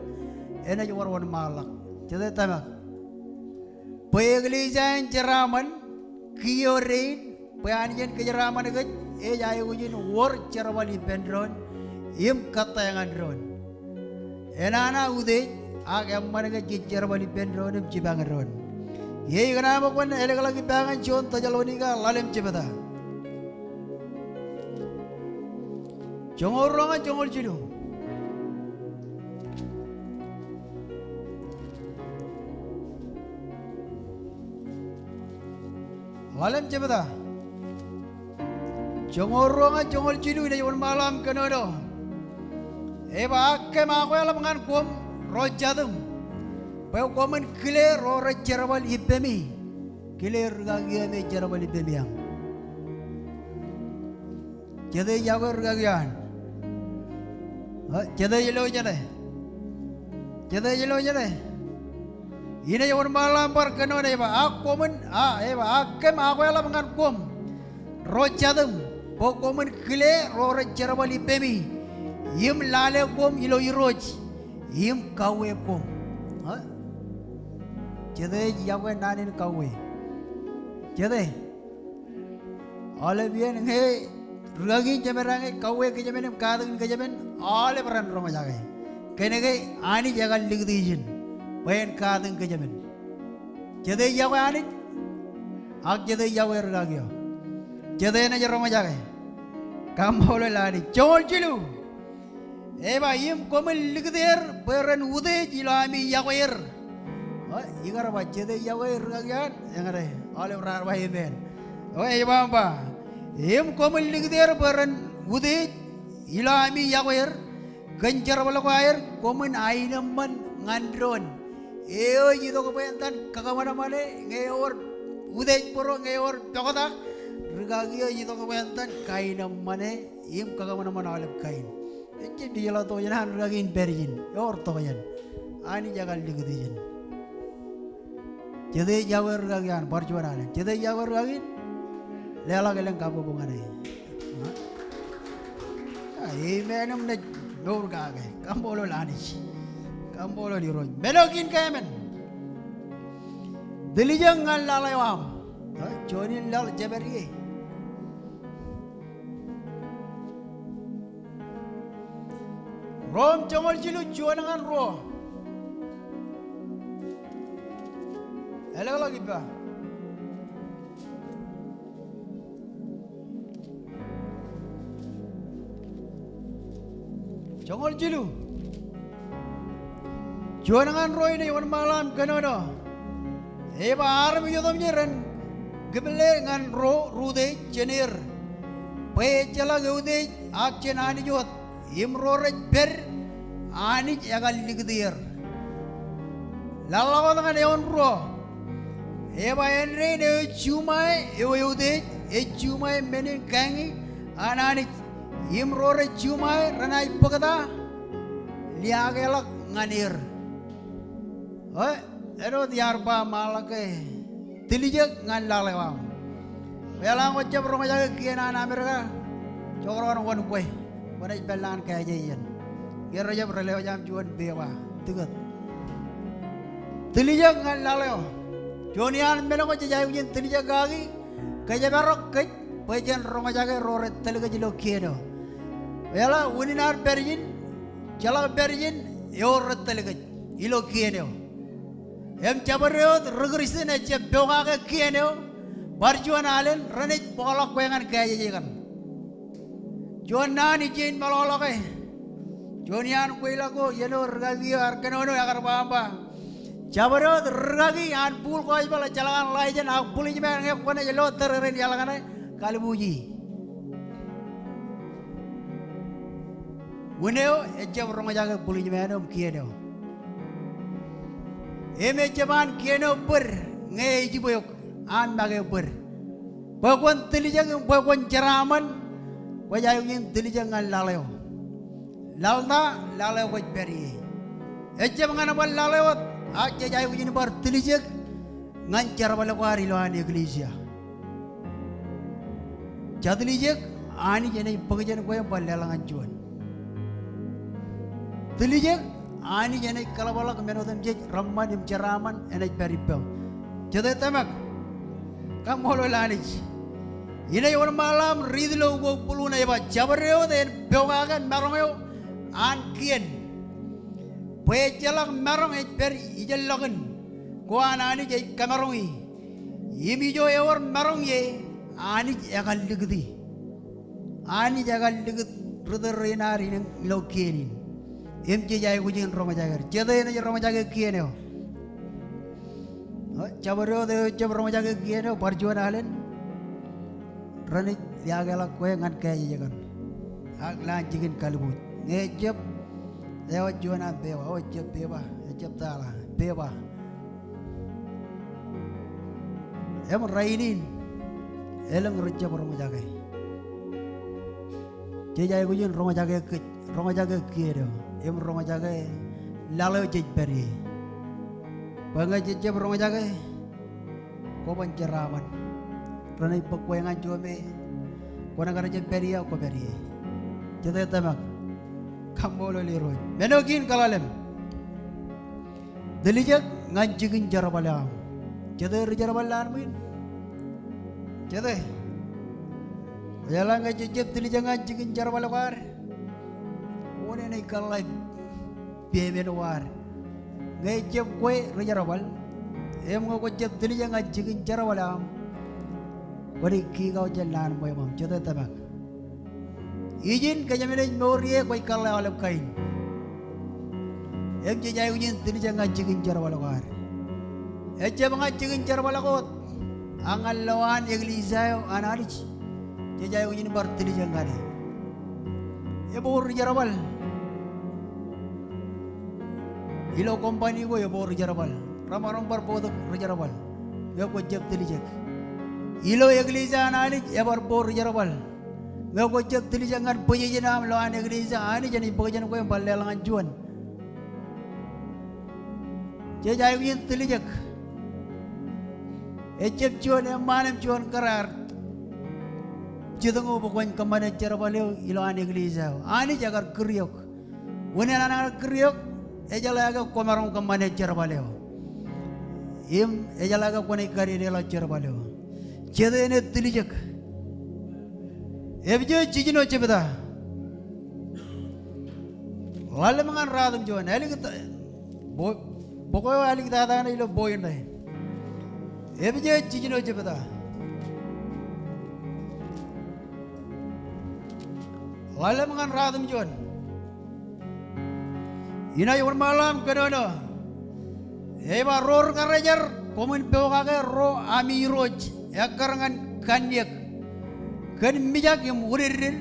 enaaj wōr wōnṃaanḷọk. Jete ej tōmak? Bwe eklejia in jeraaṃṃan, kiiō dein, bwe Anij en kōjeraaṃṃan kōj, ej aikuj in wōr jerbal ippān doon im kōttāik ñan doon. Enana utiej, ak eṃṃan ke jej jerbal ippān doon im jipañ doon. Ikōṇaan ṃōk kwōn elōkḷọk ippa ñan juon Tessalonika ḷalem jebta. Joñoul ruo ñan joñoul jilu. Ḷalem jebta. Joñoul ruo ñan joñoul jilu, inaaj wōnṃaanḷọk aṃ kōnono. Ej ba, ak kōm akweḷap ñan koṃ ro jatūṃ, bwe koṃwin kile ro rej jerbal ippemi. Kile rūkaki eo me ej jerbal ippemi aṃ. Jete ej iọkwe rūkaki eo an? Eo, jete ej lo jeṇe? Jete ej lo jeṇe? Inaaj wōnṃaanḷọk aṃ bar kōnono. Ej ba, ak koṃwin, a, ej ba, ak kōm akweḷap ñan koṃ ro jatūṃ, bwe koṃwin kile ro rej jerbal ippemi im lale koṃ ilo Irooj im kauwe koṃ. Eo, jete ej iọkwe naan in kauwe? Jete? Aolep iien ñe rūkaki in jemedaañ ej kauwe kōjmān im katakin kōjmān, aolep ren roñjake. Kōnke Anij ekar likūt ijin bwe en katakin kōjmān. Jete ej iọkwe Anij? Ak jete ej iọkwe rūkaki eo? Jete enaaj roñjake? Kaṃṃoolol Anij. Joñoul jilu. Ej ba, im koṃwin likūt er bwe ren utiej ilo ami iọkwe er. Eo, ikar ba, jete ej iọkwe rūkaki eo an? Eñin, aolep raar ba amen. Eo, ej ba im ba, im koṃwin likūt er bwe ren utiej ilo ami iọkwe er, kōn jerbal ko aer koṃwin aenōṃṃan ñan doon. Eo ej itok bwe en itōn kakōṃanṃane ñe ewōr utiej bōro, ñe ewōr poktak. Rūkaki eo ej itok bwe en itōn kaenōṃṃane im kakōṃanṃan aolep kain. Ejjab dijeḷā tokjān an rūkaki in pād ijin. Ewōr tokjān. Anij ekar likūt ijin. Jete ej iọkwe rūkaki eo an? Bar juon alen. Jete ej iọkwe rūkaki in? Leḷọk elōñ kabuñbuñ ñan e. A, amen im naaj mour kake. Kaṃṃoolol Anij. Kaṃṃoolol Irooj. Meḷọkin ke emān? Tiljek ñan laḷ eo aṃ. Juon in laḷ jepād ie. Rom joñoul jilu juon ñan ruo. Elōkḷọk ippa. Joñoul jilu juon ñan ruo in ej wōnṃaanḷọk im kōnono. Ej ba armej otemjej ren kōmeḷeḷe ñan ro ri-utiej jān er, bwe ejjeḷọk eutiej ak jān Anij wōt, im ro rej pād Anij ekar likūt er. Laḷḷọk wōt ñan eoon ruo. Ej ba āindein eo ej juṃae eo eutiej, ej juṃae men in kañi an Anij, im ro rej juṃae renaaj bōkta liaakḷọk ñan er. Eo, āinwōt iar ba ṃaanḷọk ke tiljek ñan laḷ eo aṃ. Kwōjeḷā ñe kwōjab roñjake kien an Amerika, jekdọọn wōn kwe, kwōnaaj pād lowaan kāājejeṇ. Ñe rejab relewōj aṃ juon pepa, tikōt. Tiljek ñan laḷ eo. Juon iaan men ko jej aikuj in tiljek kaki, kōjparok kōj bwe jen roñjake ro rej tōl kōj ilo kien eo. Kwōjeḷā unin ad pād ijin, jeḷak pād ijin ewōr rej tōl kōj ilo kien eo. Im jabdewōt ri-Kristian ejjab pokake kien eo, bar juon alen renaaj bōkḷọk kwe ñan kāājeje kaṇ. Juon naan ij jañin meḷọkḷọke. Juon iaan kweilọk ko iien eo rikaki eo ear kōnono ekar ba aṃ ba, jabdewōt rikaki an full gospel ejjeḷọk an license ak policeman ñe kwōnaaj lo tōre rein iaḷ kaṇe, kalbuuji. Wūn eo ejjab roñjake policeman eo im kien eo. Im ejjab an kien eo bōd ñe ej jipañ eok an make bōd. Bwe kwōn tiljek im bwe kwōn jeraaṃṃan, kwōj aikuj in tiljek ñan laḷ eo. Laḷ ta? Laḷ eo kwōj pād ie. Ejjab ñan bwe laḷ eo wōt, ak jej aikuj in bar tiljek ñan jerbal ko ad ilowaan eklejia. Jatiljek, Anij enaaj bōk jān kwe im bar leḷọk ñan juon. Tiljek, Anij enaaj kōḷapḷọk men otemjej reṃṃan im jeraaṃṃan enaaj pād ippaṃ. Jete tōmak? Kaṃṃoolol Anij. Inaaj wōnṃaanḷọk aṃ riit ilo ukok būḷ ṇe ej ba, jabdewōt en pokake maroñ eo an kien, bwe ejjeḷọk maroñ ej pād ijellọkin ko an Anij ej kōmaroñi. Im ijo ewōr maroñ ie, Anij ekar likūti. Anij ekar likūt ri tōl rein ad ilo kien in. Im jej aikuj in roñjake er. Jete enaaj roñjake kien eo? Eo, jabdewōt eo ejjab roñjake kien eo, bar juon alen renaaj liaakḷọk kwe ñan kāājeje kaṇ. Ak lowaan jikin kalbuuj. Ñe ejjab, eo ej juon an pepa, eo ejjab pepa, ejjab taḷa, pepa. Im rainin, elōñ rijjab roñjake. Jej aikuj in roñjake kōj, roñjake kien eo, im roñjake laḷ eo jej pād ie. Bwe ñe jejjab roñjake, kwōban jeraaṃṃan. Renaaj bōk kwe ñan juon me kwōnaaj kar jab pād ie ak kwōpād ie. Jete tōmak? Kaṃṃoolol Irooj. Men eo kein kaḷalem. Tiljek ñan jikin jerbal eo aṃ. Jete ri jerbal eo aṃ in? Jete? Kwōjeḷā ñe jejjab tiljek ñan jikin jerbal ko ad, wōn enaaj kōḷḷā payment ko ad? Ñe ejjab kwe ri jerbal, im ñe kwōjjab tiljek ñan jikin jerbal eo aṃ, kwōnaaj kiiñ aō jān lowaan ṃweo eo aṃ. Jete tōmak? Ijin, kōjeṃ naaj mour ie kwōj kōḷḷā aolep kain. Im jej aikuj in tiljek ñan jikin jerbal ko ad. Ejjab ñan jikin jerbal ko wōt, ak ñan lowaan eklejia eo an Anij jej aikuj in bar tiljek ñan e. Ebour ri jerbal. Ilo company ko ebour ri jerbal. Remaroñ bar bōktok ri jerbal ñe kwōjjab tiljek. Ilo eklejia an Anij ebar bour ri jerbal. Ñe kwōjjab tiljek ñan position eo aṃ lowaan eklejia, Anij enaaj bōk jān kwe im bar leḷọk ñan juon. Jej aikuj in tiljek. Ejjab juon eṃṃaan im juon kōrā ear jitōñō bwe kwōn kōṃṃane jerbal eo ilowaan eklejia eo. Anij ekar kūr eok. Wūnin an ekar kūr eok, ejeḷā ke kwōmaroñ kōṃṃane jerbal eo. Im ejeḷā ke kwōnaaj kadedeḷọk jerbal eo. Jete eṇ ej tiljek? Epesōs jiljino jebta. Ḷalem ñan ratimjuon. Āliktata, bo-, bok eo āliktata ṇe ilo point ṇe. Epesōs jiljino jebta. Ḷalem ñan ratimjuon. Inaaj wōnṃaanḷọk aṃ kōnono. Ej ba, ro ri-karijer, koṃwin pokake ro ami irooj ekkar ñan kanniōk, kōn mijak im udedded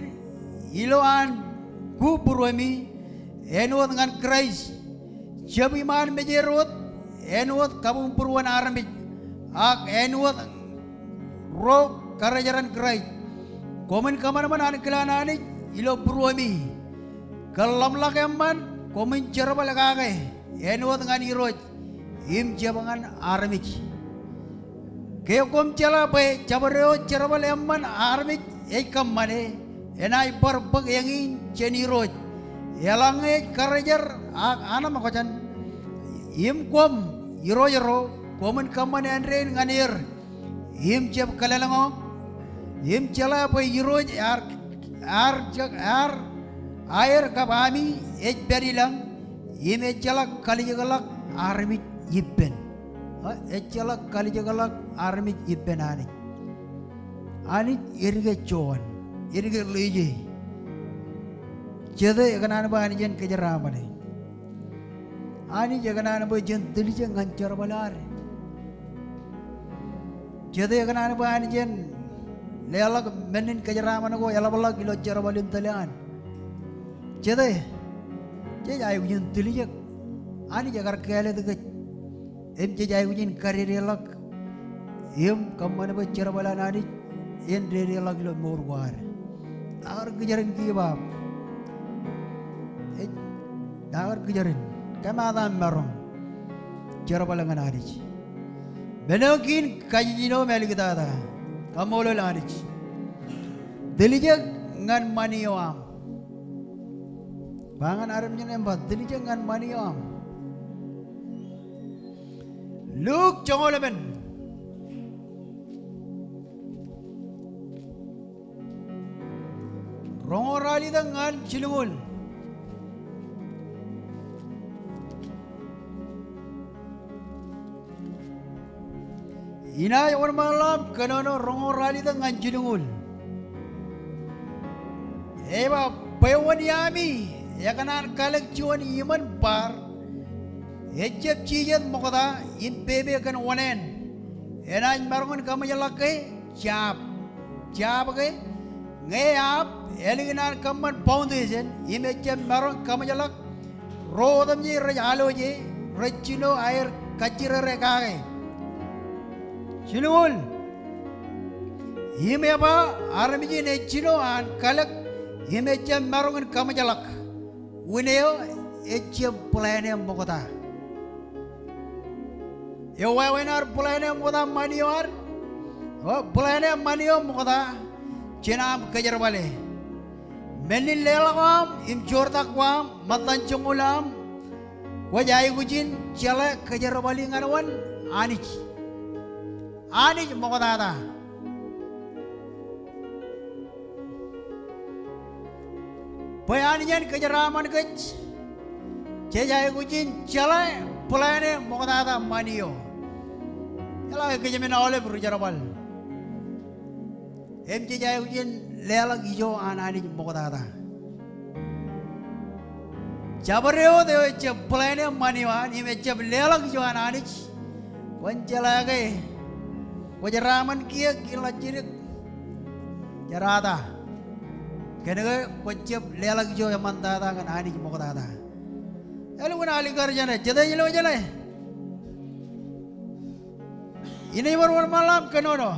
ilowaan ku būruemi, āinwōt ñan Kraist. Jab iṃaan mejed wōt, āinwōt kabuñbūruon armej, ak āinwōt ro karijeran Kraist. Koṃwin kōṃanṃan ankilaan Anij ilo būruemi. Kōn ḷōmṇak eṃṃan, koṃwin jerbal kake, āinwōt ñan Irooj, im jab ñan armej. Ke koṃ jeḷā bwe jabdewōt jerbal eṃṃan armej ej kōṃṃane, enaaj bar bōk eñin jān Irooj, eḷaññe ej karijer ak anemkwōjan. Im koṃ, irooj ro, koṃwin kōṃṃan āindein ñan er, im jab kōlōlñọñ, im jeḷā bwe Irooj ear, ear jab, ear, aer kab ami ej pād ilañ, im ejjeḷọk kalijekḷọk armej ippān. Ejjeḷọk kalijekḷọk armej ippān Anij. Anij edike juon, edike ḷeje. Jete ekōṇaan bwe Anij en kōjeraaṃṃane? Anij ekōṇaan bwe jen tiljek ñan jerbal ad? Jete ekōṇaan bwe Anij en leḷọk men in kōjeraaṃṃan ko eḷapḷọk ilo jerbal in tōl eo an? Jete? Jej aikuj in tiljek. Anij ekar kāālōt kōj. Im jej aikuj in kadedeḷọk im kōṃṃan bwe jerbal an Anij en dedeḷọk ilo mour ko ad. Ak kar kijer in give up. Ej, ak kar kijer in. Kōmaat aṃ maroñ jerbal ñan Anij. Men eo kein kajjino im āliktata. Kaṃṃoolol Anij. Tiljek ñan ṃani eo aṃ. Ba ñan armej eo im ba, tiljek ñan ṃani eo aṃ. Luk joñoul emān. Roñoul ralitōk ñan jilñuul. Inaaj wōnṃaanḷọk aṃ kōnono roñoul ralitōk ñan jilñuul. Ej ba, bwe wōn iaami ekōṇaan kalōk juon iṃōn bar, ejjab jijet ṃokta im pepe kōn wōṇāān, enaaj maroñ in kaṃōjḷọk ke? Jab. Jab ke? Ñe eaab, ālikin an kōṃṃan foundation, im ejjab maroñ kaṃōjḷọk ro otemjej rej alooj e, rej jino aer kajjirere kake. Jilñuul. Im ej ba, armej in ej jino an kalōk, im ejjab maroñ in kaṃōjḷọk. Wūn eo ejjab plan e ṃokta. Ewāween ad plan e ṃokta ṃani eo ad. O, plan e ṃani eo ṃokta jān aṃ kōjerbale. Men in leḷọk ko aṃ im joortak ko aṃ, ṃōttan joñoul aṃ, kwōj aikuj in jeḷā kōjerbali ñan wōn? Anij. Anij ṃoktata. Bwe Anij en kōjeraaṃṃan kōj, jej aikuj in jeḷā plan e ṃoktata ṃani eo. Eḷaññe kōj men aolep ri jerbal, im jej aikuj in leḷọk ijo an Anij ṃoktata. Jabdewōt eo ejjab plan e ṃani eo an im ejjab leḷọk ijo an Anij, kwōn jeḷā ke kwō jeraaṃṃan kiiō ke ḷak jidik? Jerata. Kōnke kwōjjab leḷọk ijo eṃṃantata ñan Anij ṃoktata. Ālikin alikkar jeṇe, jete ej lo jeṇe? Inaaj bar wōnṃaanḷọk aṃ kōnono.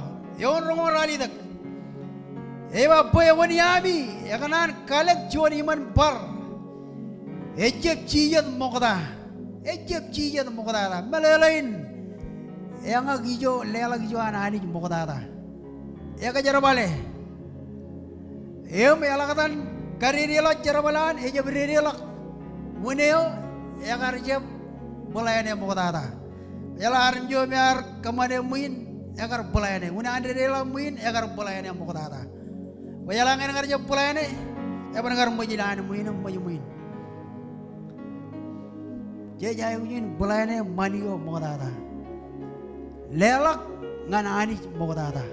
Eoon roñoul ralitōk. Ej ba, bwe wōn iaami ekōṇaan kalōk juon iṃōn bar, ejjab jijet ṃokta. Ejjab jijet ṃoktata. Meḷeḷein eñak ijo, leḷọk ijo an Anij ṃoktata. Ekōjerbale. Im eḷak etan kadedeḷọk jerbal an, ejab dedeḷọk. Wūn eo ekar jab plan e ṃoktata. Kwōjeḷā armej eo me ear kōṃṃane ṃwiin, ekar bōḷāāne. Unin an dedeḷọk ṃwiin, ekar bōḷāāne ṃoktata. Kwōjeḷā ñan kar jab bōḷāāne, eban kar ṃōj ilowaan ṃwiin im ṃōj ṃwiin. Jej aikuj in bōḷāāne ṃani eo ṃoktata. Leḷọk ñan Anij ṃoktata.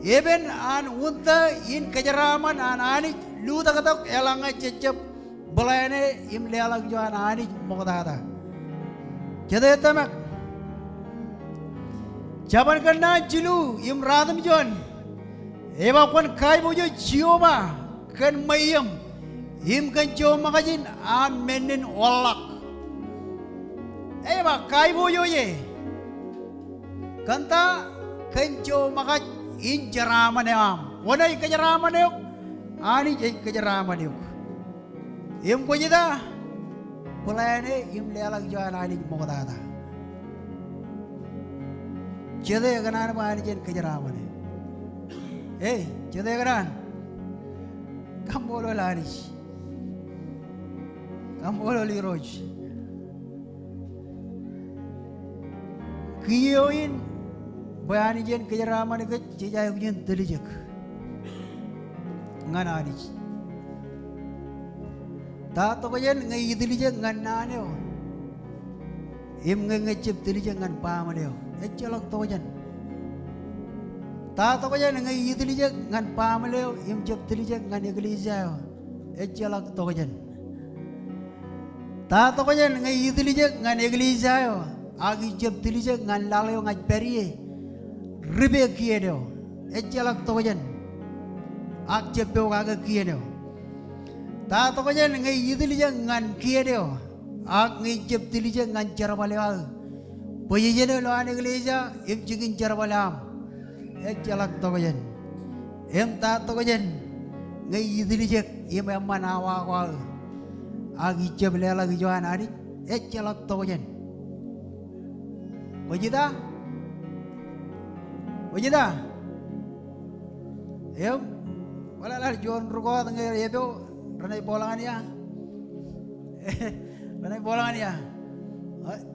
Epen an uñta in kōjeraaṃṃan an Anij lutōktok eḷaññe jejab bōḷāāne im leḷọk ijo an Anij ṃoktata. Jete tōmak? Jabōn Kōnnaan jilu im ratimjuon ej ba, kwōn kaiboojoj Jeova kōn ṃweiōṃ im kōn joṃōkajin aṃ mennin orḷọk. Ej ba kaiboojoj e. Kōn ta? Kōn joṃōkaj in jeraaṃṃan eo aṃ. Wōn ej kōjeraaṃṃan eok? Anij ej kōjeraaṃṃan eok. Im kwōj ta? Bōḷāāne im leḷọk ijo an Anij ṃoktata. Jete kōṇaan bwe Anij en kōjeraaṃṃane? E, jete kōṇaan? Kaṃṃoolol Anij. Kaṃṃoolol Irooj. Kiiō in bwe Anij en kōjeraaṃṃan kōj, jej aikuj in tiljek ñan Anij. Ta tokjān ñe ij tiljek ñan naan eo im ñe ñe jab tiljek ñan baaṃle eo? Ejjeḷọk tokjān. Ta tokjān ñe ij tiljek ñan baaṃle eo im jab tiljek ñan eklejia eo? Ejjeḷọk tokjān. Ta tokjān ñe ij tiljek ñan eklejia eo ak ij jab tiljek ñan laḷ eo ña ij pād ie? Ri pe kien eo. Ejjeḷọk tokjān. Ak jab pokake kien eo. Ta tokjān ñe ij tiljek ñan kien eo ak ñe ij jab tiljek ñan jerbal eo aō? Bwe jej jino lowaan eklejia im jikin jerbal eo aṃ. Ejjeḷọk tokjān. Im ta tokjān ñe ij tiljek im eṃṃan awa ko aō ak ij jab leḷọk ijo an Anij? Ejjeḷọk tokjān. Kwōj ta? Kwōj ta? Im kwōlọk juon rūkọọt ñe epo renaaj bōk ñan ia. Renaaj bōk ñan ia.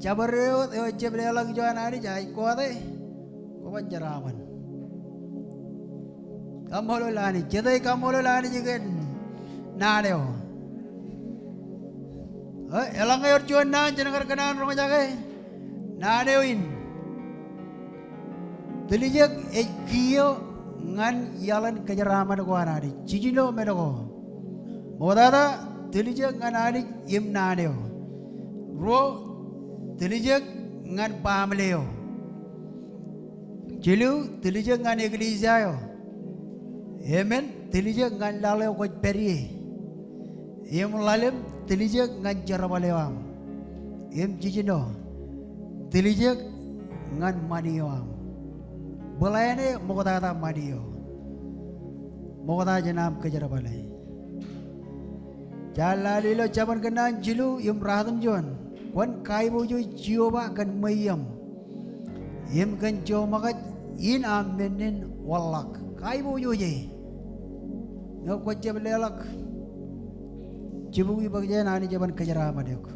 Jabdewōt eo ejab leḷọk ijo an Anij, aikuj kōtḷọk. Kwō ban jeraaṃṃan. Kaṃṃoolol Anij. Jete ej kaṃṃoolol Anij kōn naan eo? E, eḷaññe ewōr juon naan jen kar kōṇaan roñjake, naan eo in. Tiljek ej kiiō ñan iaḷ in kōjeraaṃṃan ko an Anij. Jiljino men ko. Ṃoktata, tiljek ñan Anij im naan eo. Ruo, tiljek ñan baaṃle eo. Jilu, tiljek ñan eklejia eo. Emān, tiljek ñan laḷ eo kwōj pād ie. Im ḷalem, tiljek ñan jerbal eo aṃ. Im jiljino, tiljek ñan ṃani eo aṃ. Bōḷāāne ṃoktata ṃani eo. Ṃokta jān aṃ kōjerbale. Jaar lale ilo Jabōn Kōnnaan jilu im ratimjuon. Kwōn kaiboojoj Jeova kōn ṃweiōṃ im kōn joṃōkaj in aṃ mennin orḷọk. Kaiboojoj e. Ñe kwō jab leḷọk, jibukwi bōk jān Anij eban kōjeraaṃṃan eok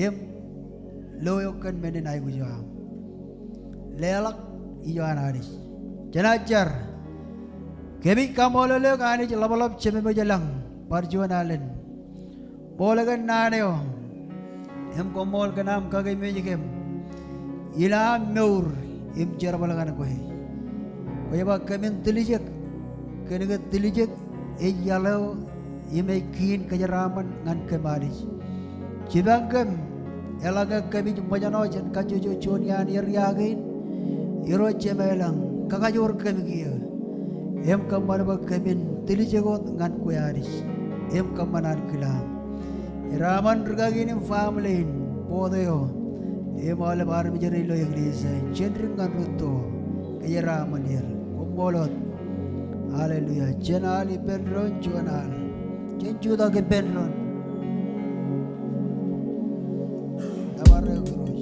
im lo eok kōn mennin aikuj eo aṃ. Leḷọk ijo an Anij. Jenaaj jar. Kōmij kaṃṃoolol eok Anij ḷapḷap Jemem ilañ bar juon alen. Ṃool kōn naan eo im koṃṃool kōn aṃ kakememej kōm ilo am mour im jerbal ñan kwe. Kwe ba kōmin tiljek kōn ke tiljek ej iaḷ eo im ej kiin kōjeraaṃṃan ñan kōm Anij. Jipañ kōm eḷaññe kōmij ṃōjṇọ jān kajjojo juon iaan area kein. Irooj Jemem ilañ, kakajoor kōm kiiō im kōṃṃan bwe kōmin tiljek wōt ñan kwe Anij im kōṃṃan ankilaan. Jeraaṃṃan rūkaki in im family in, board eo im aolep armej ro ilo eklejia in, jān dik ñan rūtto. Kōjeraaṃṃan er. Koṃṃool wōt. Hallelujah. Jen al ippān doon juon al. Jen jutak ippān doon. Nōbar eok Irooj.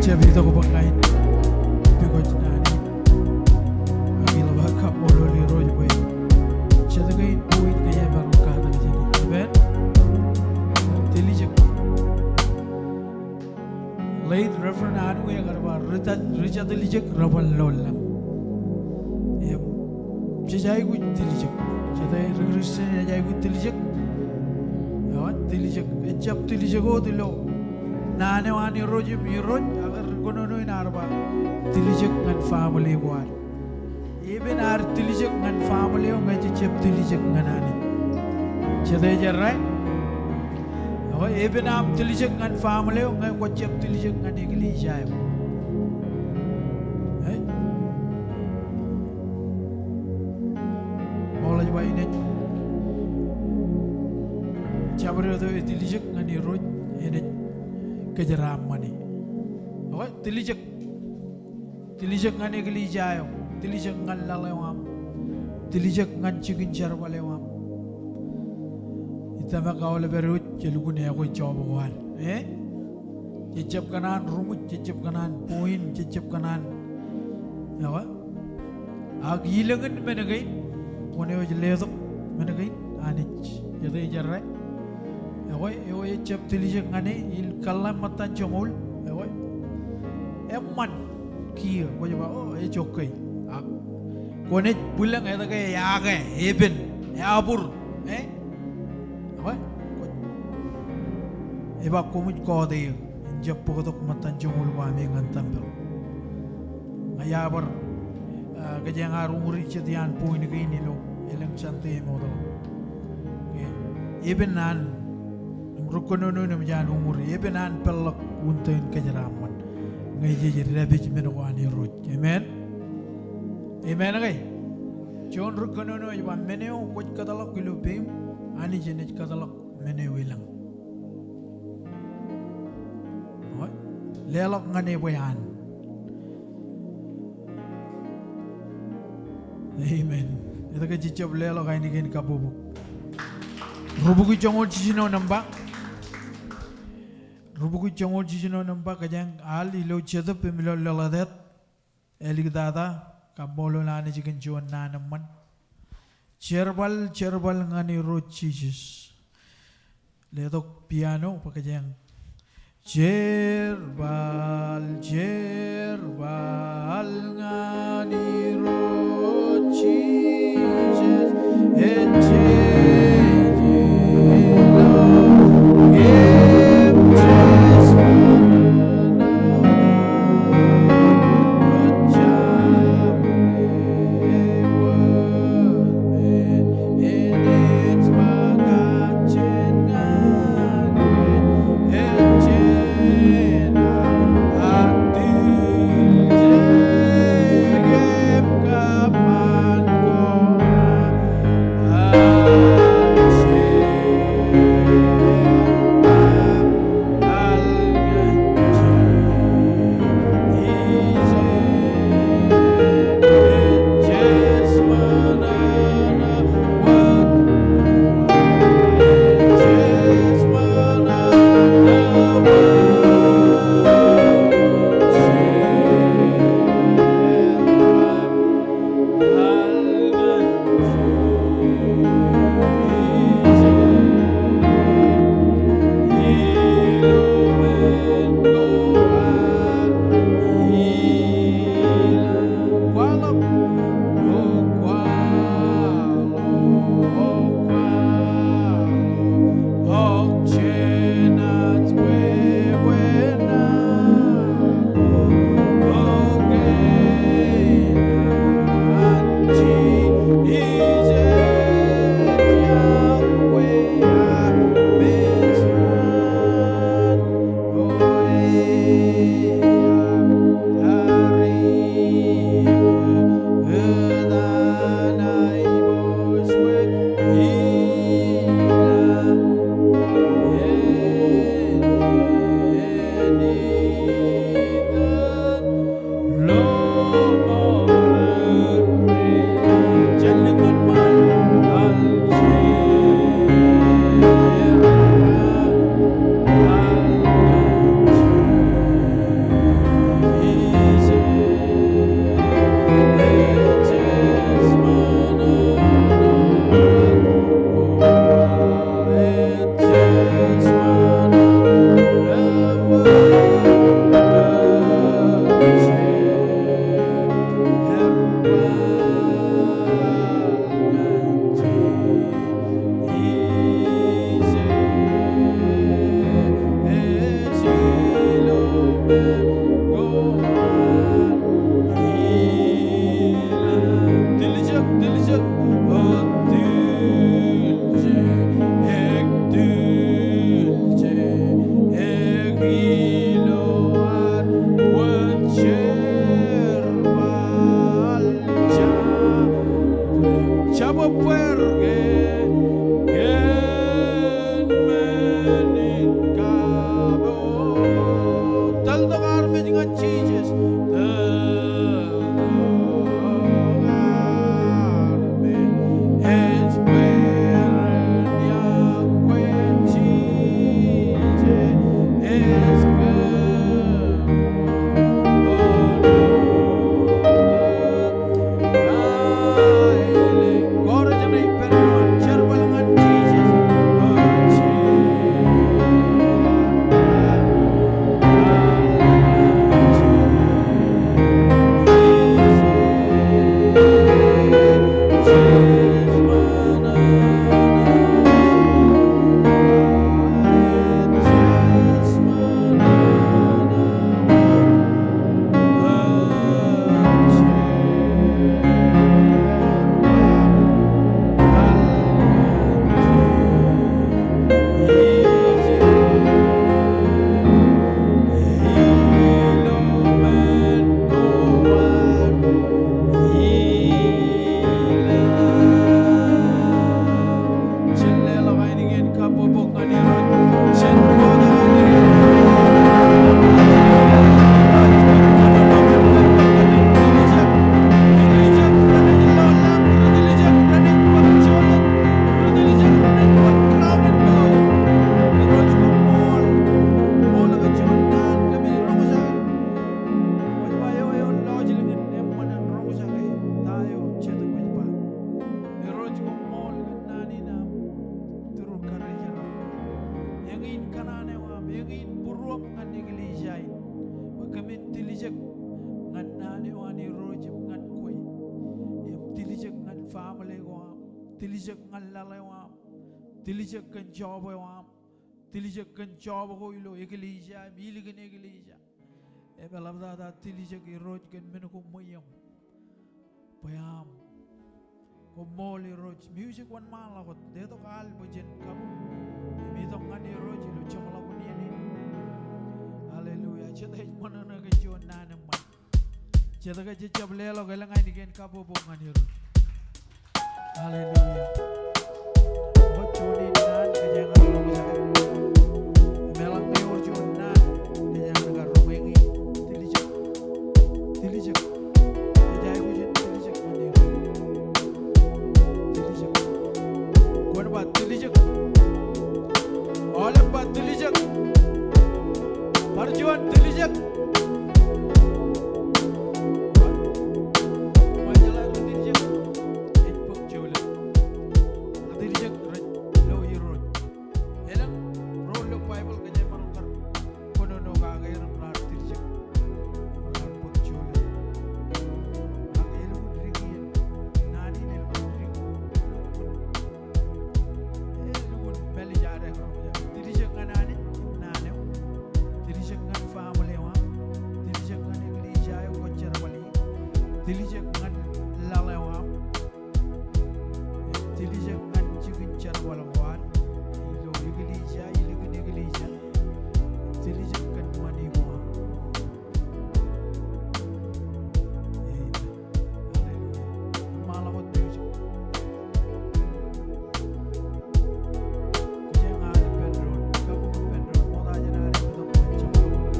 Jab itok bwe ña in pukot naan in. Ak ilo ba kaṃṃoolol Irooj bwe jet kein point ke ej bar katakin jān e. Amen. Tiljek. Late Reverend Anwin ekar ba ri ja, ri jatiljek rej bar lo lañ. Im jej aikuj tiljek. Jete ri Kristian ej aikuj tiljek? Eo, tiljek. Ejjab tiljek wōt ilo naan eo an Irooj im Irooj, ak ri kōnono in ear ba tiljek ñan family ko ad. Epen ad tiljek ñan family eo ñe jejjab tiljek ñan Anij. Jete ej errā? Eo, epen aṃ tiljek ñan family eo ñe kwōjjab tiljek ñan eklejia eo. Eh? Paul ej ba inaaj jabdewōt eo etiljek ñan Irooj enaaj kōjeraaṃṃan e. Eo, tiljek. Tiljek ñan eklejia eo, tiljek ñan laḷ eo aṃ, tiljek ñan jikin jerbal eo aṃ. Ij tōmak aolep ad wōj, je lukkuun ekwe job ko ad. Eh? Jejjab kōṇaan ruṃwij, jejjab kōṇaan point, jejjab kōṇaan. Eo, ak ilōñ in men kein, kwōn eo ej letok men kein, Anij. Jete ej errā? Ekwe, eo ejjab tiljek ñan e, ilo kōḷḷā ṃōttan joñoul, ekwe. Eṃṃan kiiō, kwōj ba, o, ej okay. Ak kwōnaaj bwilōñ etke, eake, epen, eabur, eh? Ekwe, kwōj, ej ba koṃij kọọte eō, im jab bōktok ṃōttan joñoul ko ami ñan tempel. Ña iar bar, ah, kōjeañ ar uñūri jet iaan point kein ilo elōñ Sunday ṃokta. Okay. Epen an, im ri kōnono in eṃōj an uñūri, epen an peḷḷọk wūntō in kōjeraaṃṃan ñe jej dāpij men ko an Irooj. Amen. Amen ke? Juon ri kōnono ej ba men eo kwōj kōtḷọk ilo peiṃ, Anij enaaj kōtḷọk men eo elōñ. Eo, leḷọk ñan e bwe an. Amen. Etke jej jab leḷọk ainikien kabbokbok? Rubukwi joñoul jiljino nōṃba. Rubukwi joñoul jiljino nōṃba, kōjeañ al ilo Jetōb im ilo Lōḷātāt. Āliktata, kaṃṃoolol Anij kōn juon naan eṃṃan. Jerbal, jerbal ñan Irooj Jisōs. Letok piano bwe kōjeañ. Jerbal, jerbal ñan Irooj Jisōs, ejjeḷọk im Irooj koṃṃool kōn naan in aṃ, through courage eo aṃ. Eñin kōṇaan eo aṃ, eñin būruōṃ ñan eklejia in. Bwe kōmin tiljek ñan naan eo an Irooj im ñan kwe. Im tiljek ñan family ko aṃ, tiljek ñan laḷ eo aṃ, tiljek kōn job eo aṃ, tiljek kōn job ko ilo eklejia im ilikin eklejia. Im eḷaptata tiljek Irooj kōn men ko ṃweieṃ. Bwe aṃ. Koṃṃool Irooj. Music wōnṃaanḷọk wōt. Letok al bwe jen kabuñ im itok ñan Irooj ilo jeṃḷọkin iien in. Hallelujah. Jet ej ṃōṇōṇō kōn juon naan eṃṃan. Jet ke jej jab leḷọk elōñ ainikien kabbokbok ñan Irooj. Hallelujah. Ewōr juon naan kōjeañ ar roñjake. Im eḷaññe ewōr juon naan kōjeañ ar kar roñ, eñin tiljek. Tiljek. Ej aikuj in tiljek ñan Irooj. Tiljek. Kwōn ba tiljek. Aolep ba tiljek. Bar juon tiljek. Bar. Bar jeḷā ri tiljek. Ej bōk jolōt. Ri tiljek rej lo Irooj. Elōñ ro ilo Baibōḷ kōjeañ maroñ kar kōnono kake er im raar tiljek. Raar bōk jolōt. Ak elukkuun dik iien. Naan in elukkuun dik. Elukkuun mālejare ro. Tiljek ñan Anij, naan eo. Tiljek ñan family eo aṃ. Tiljek ñan eklejia eo kwōj jerbal ie. Tiljek ñan laḷ eo aṃ. Tiljek ñan jikin jerbal ko ad. Ilo eklejia, ilikin eklejia. Tiljek kōn ṃani ko aṃ. Amen. Hallelujah. Ṃaanḷọk wōt music. Kōjeañ al ippān doon, kabuñ ippān doon, ṃokta jān ad itok ñan jeṃḷọkin.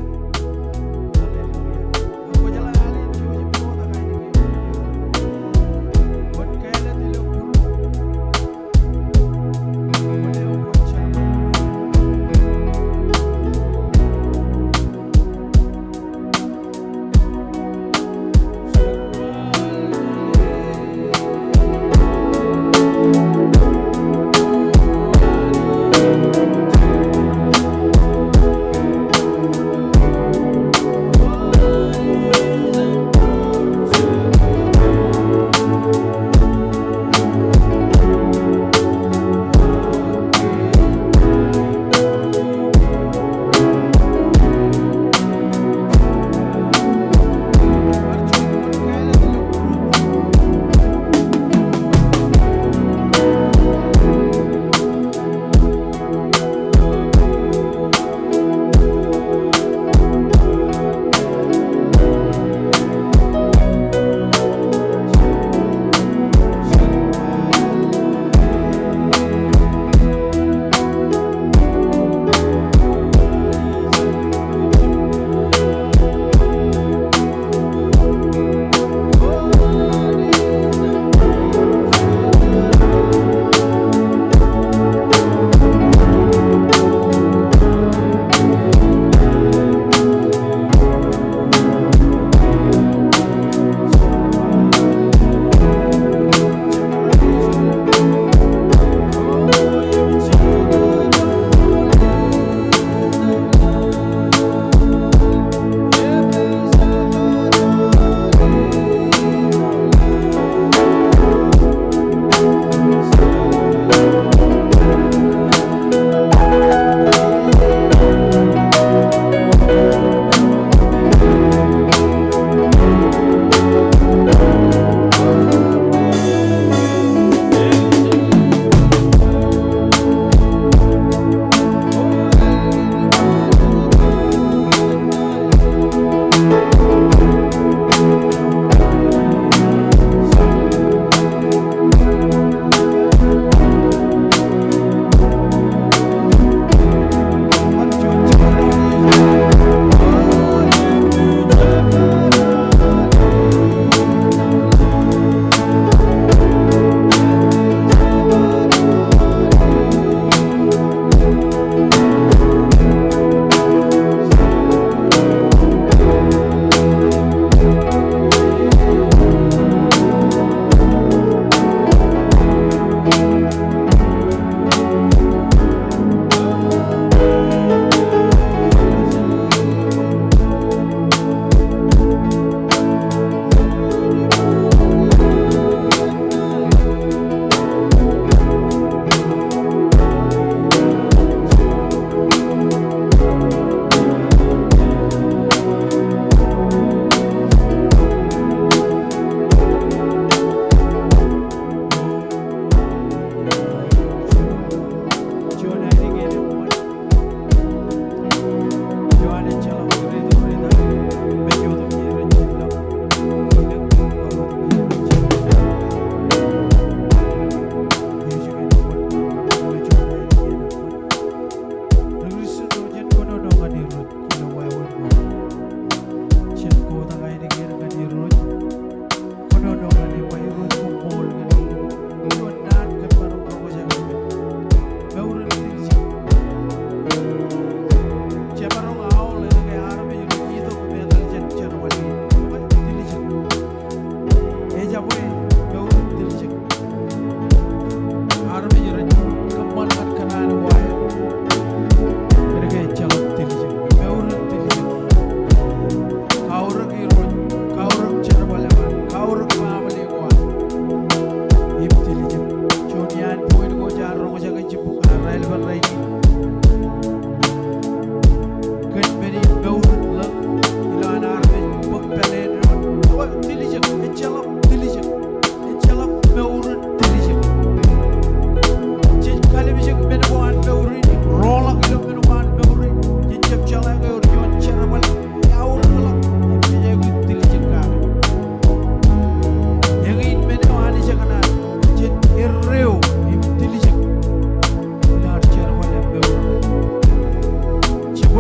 Hallelujah. Ak kwōjeḷā al in jouj im ṃokta kain in.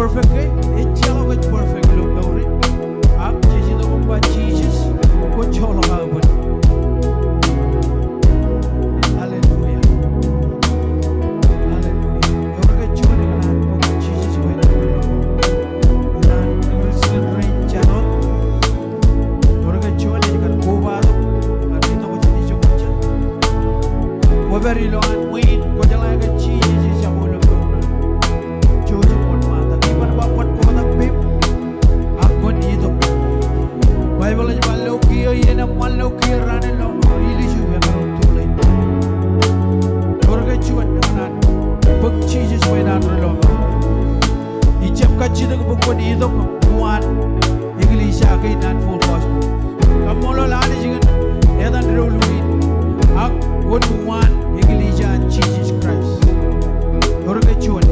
Perfect ke? Ejjeḷọk ej perfect ilo mour in. Ak jej itok im ba, Jisōs, kwōn joḷọk aō bōd. Hallelujah. Hallelujah. Ewōr ke juon ikōṇaan bōk Jisōs bwe en ilo mour in? Ikōṇaan ri-Christian rein jān wōt. Ewōr ke juon ej kar kobatok, kar itok jān ijo kwōj. Kwōpād ilowaan ṃwiin, kwōjeḷā ke Jisōs ejako ilo mour in. Joseph wōt Martha, iban ba kwōn kotak peiṃ, ak kwōn itok. Baibōḷ ej ba lo kiiō iien eṃṃan, lo kiiō raan, ilo mour in, ilju emaroñ to late. Ewōr ke juon ikōṇaan bōk Jisōs bwe en an ri-lọmọọr. Ij jab kajjitōk bwe kwōn itok im uwaan eklejia kein an Full Gospel. Kaṃṃoolol Anij kōn etan doulul in. Ak kwōn uwaan eklejia an Jisōs Kraist. Ewōr ke juon.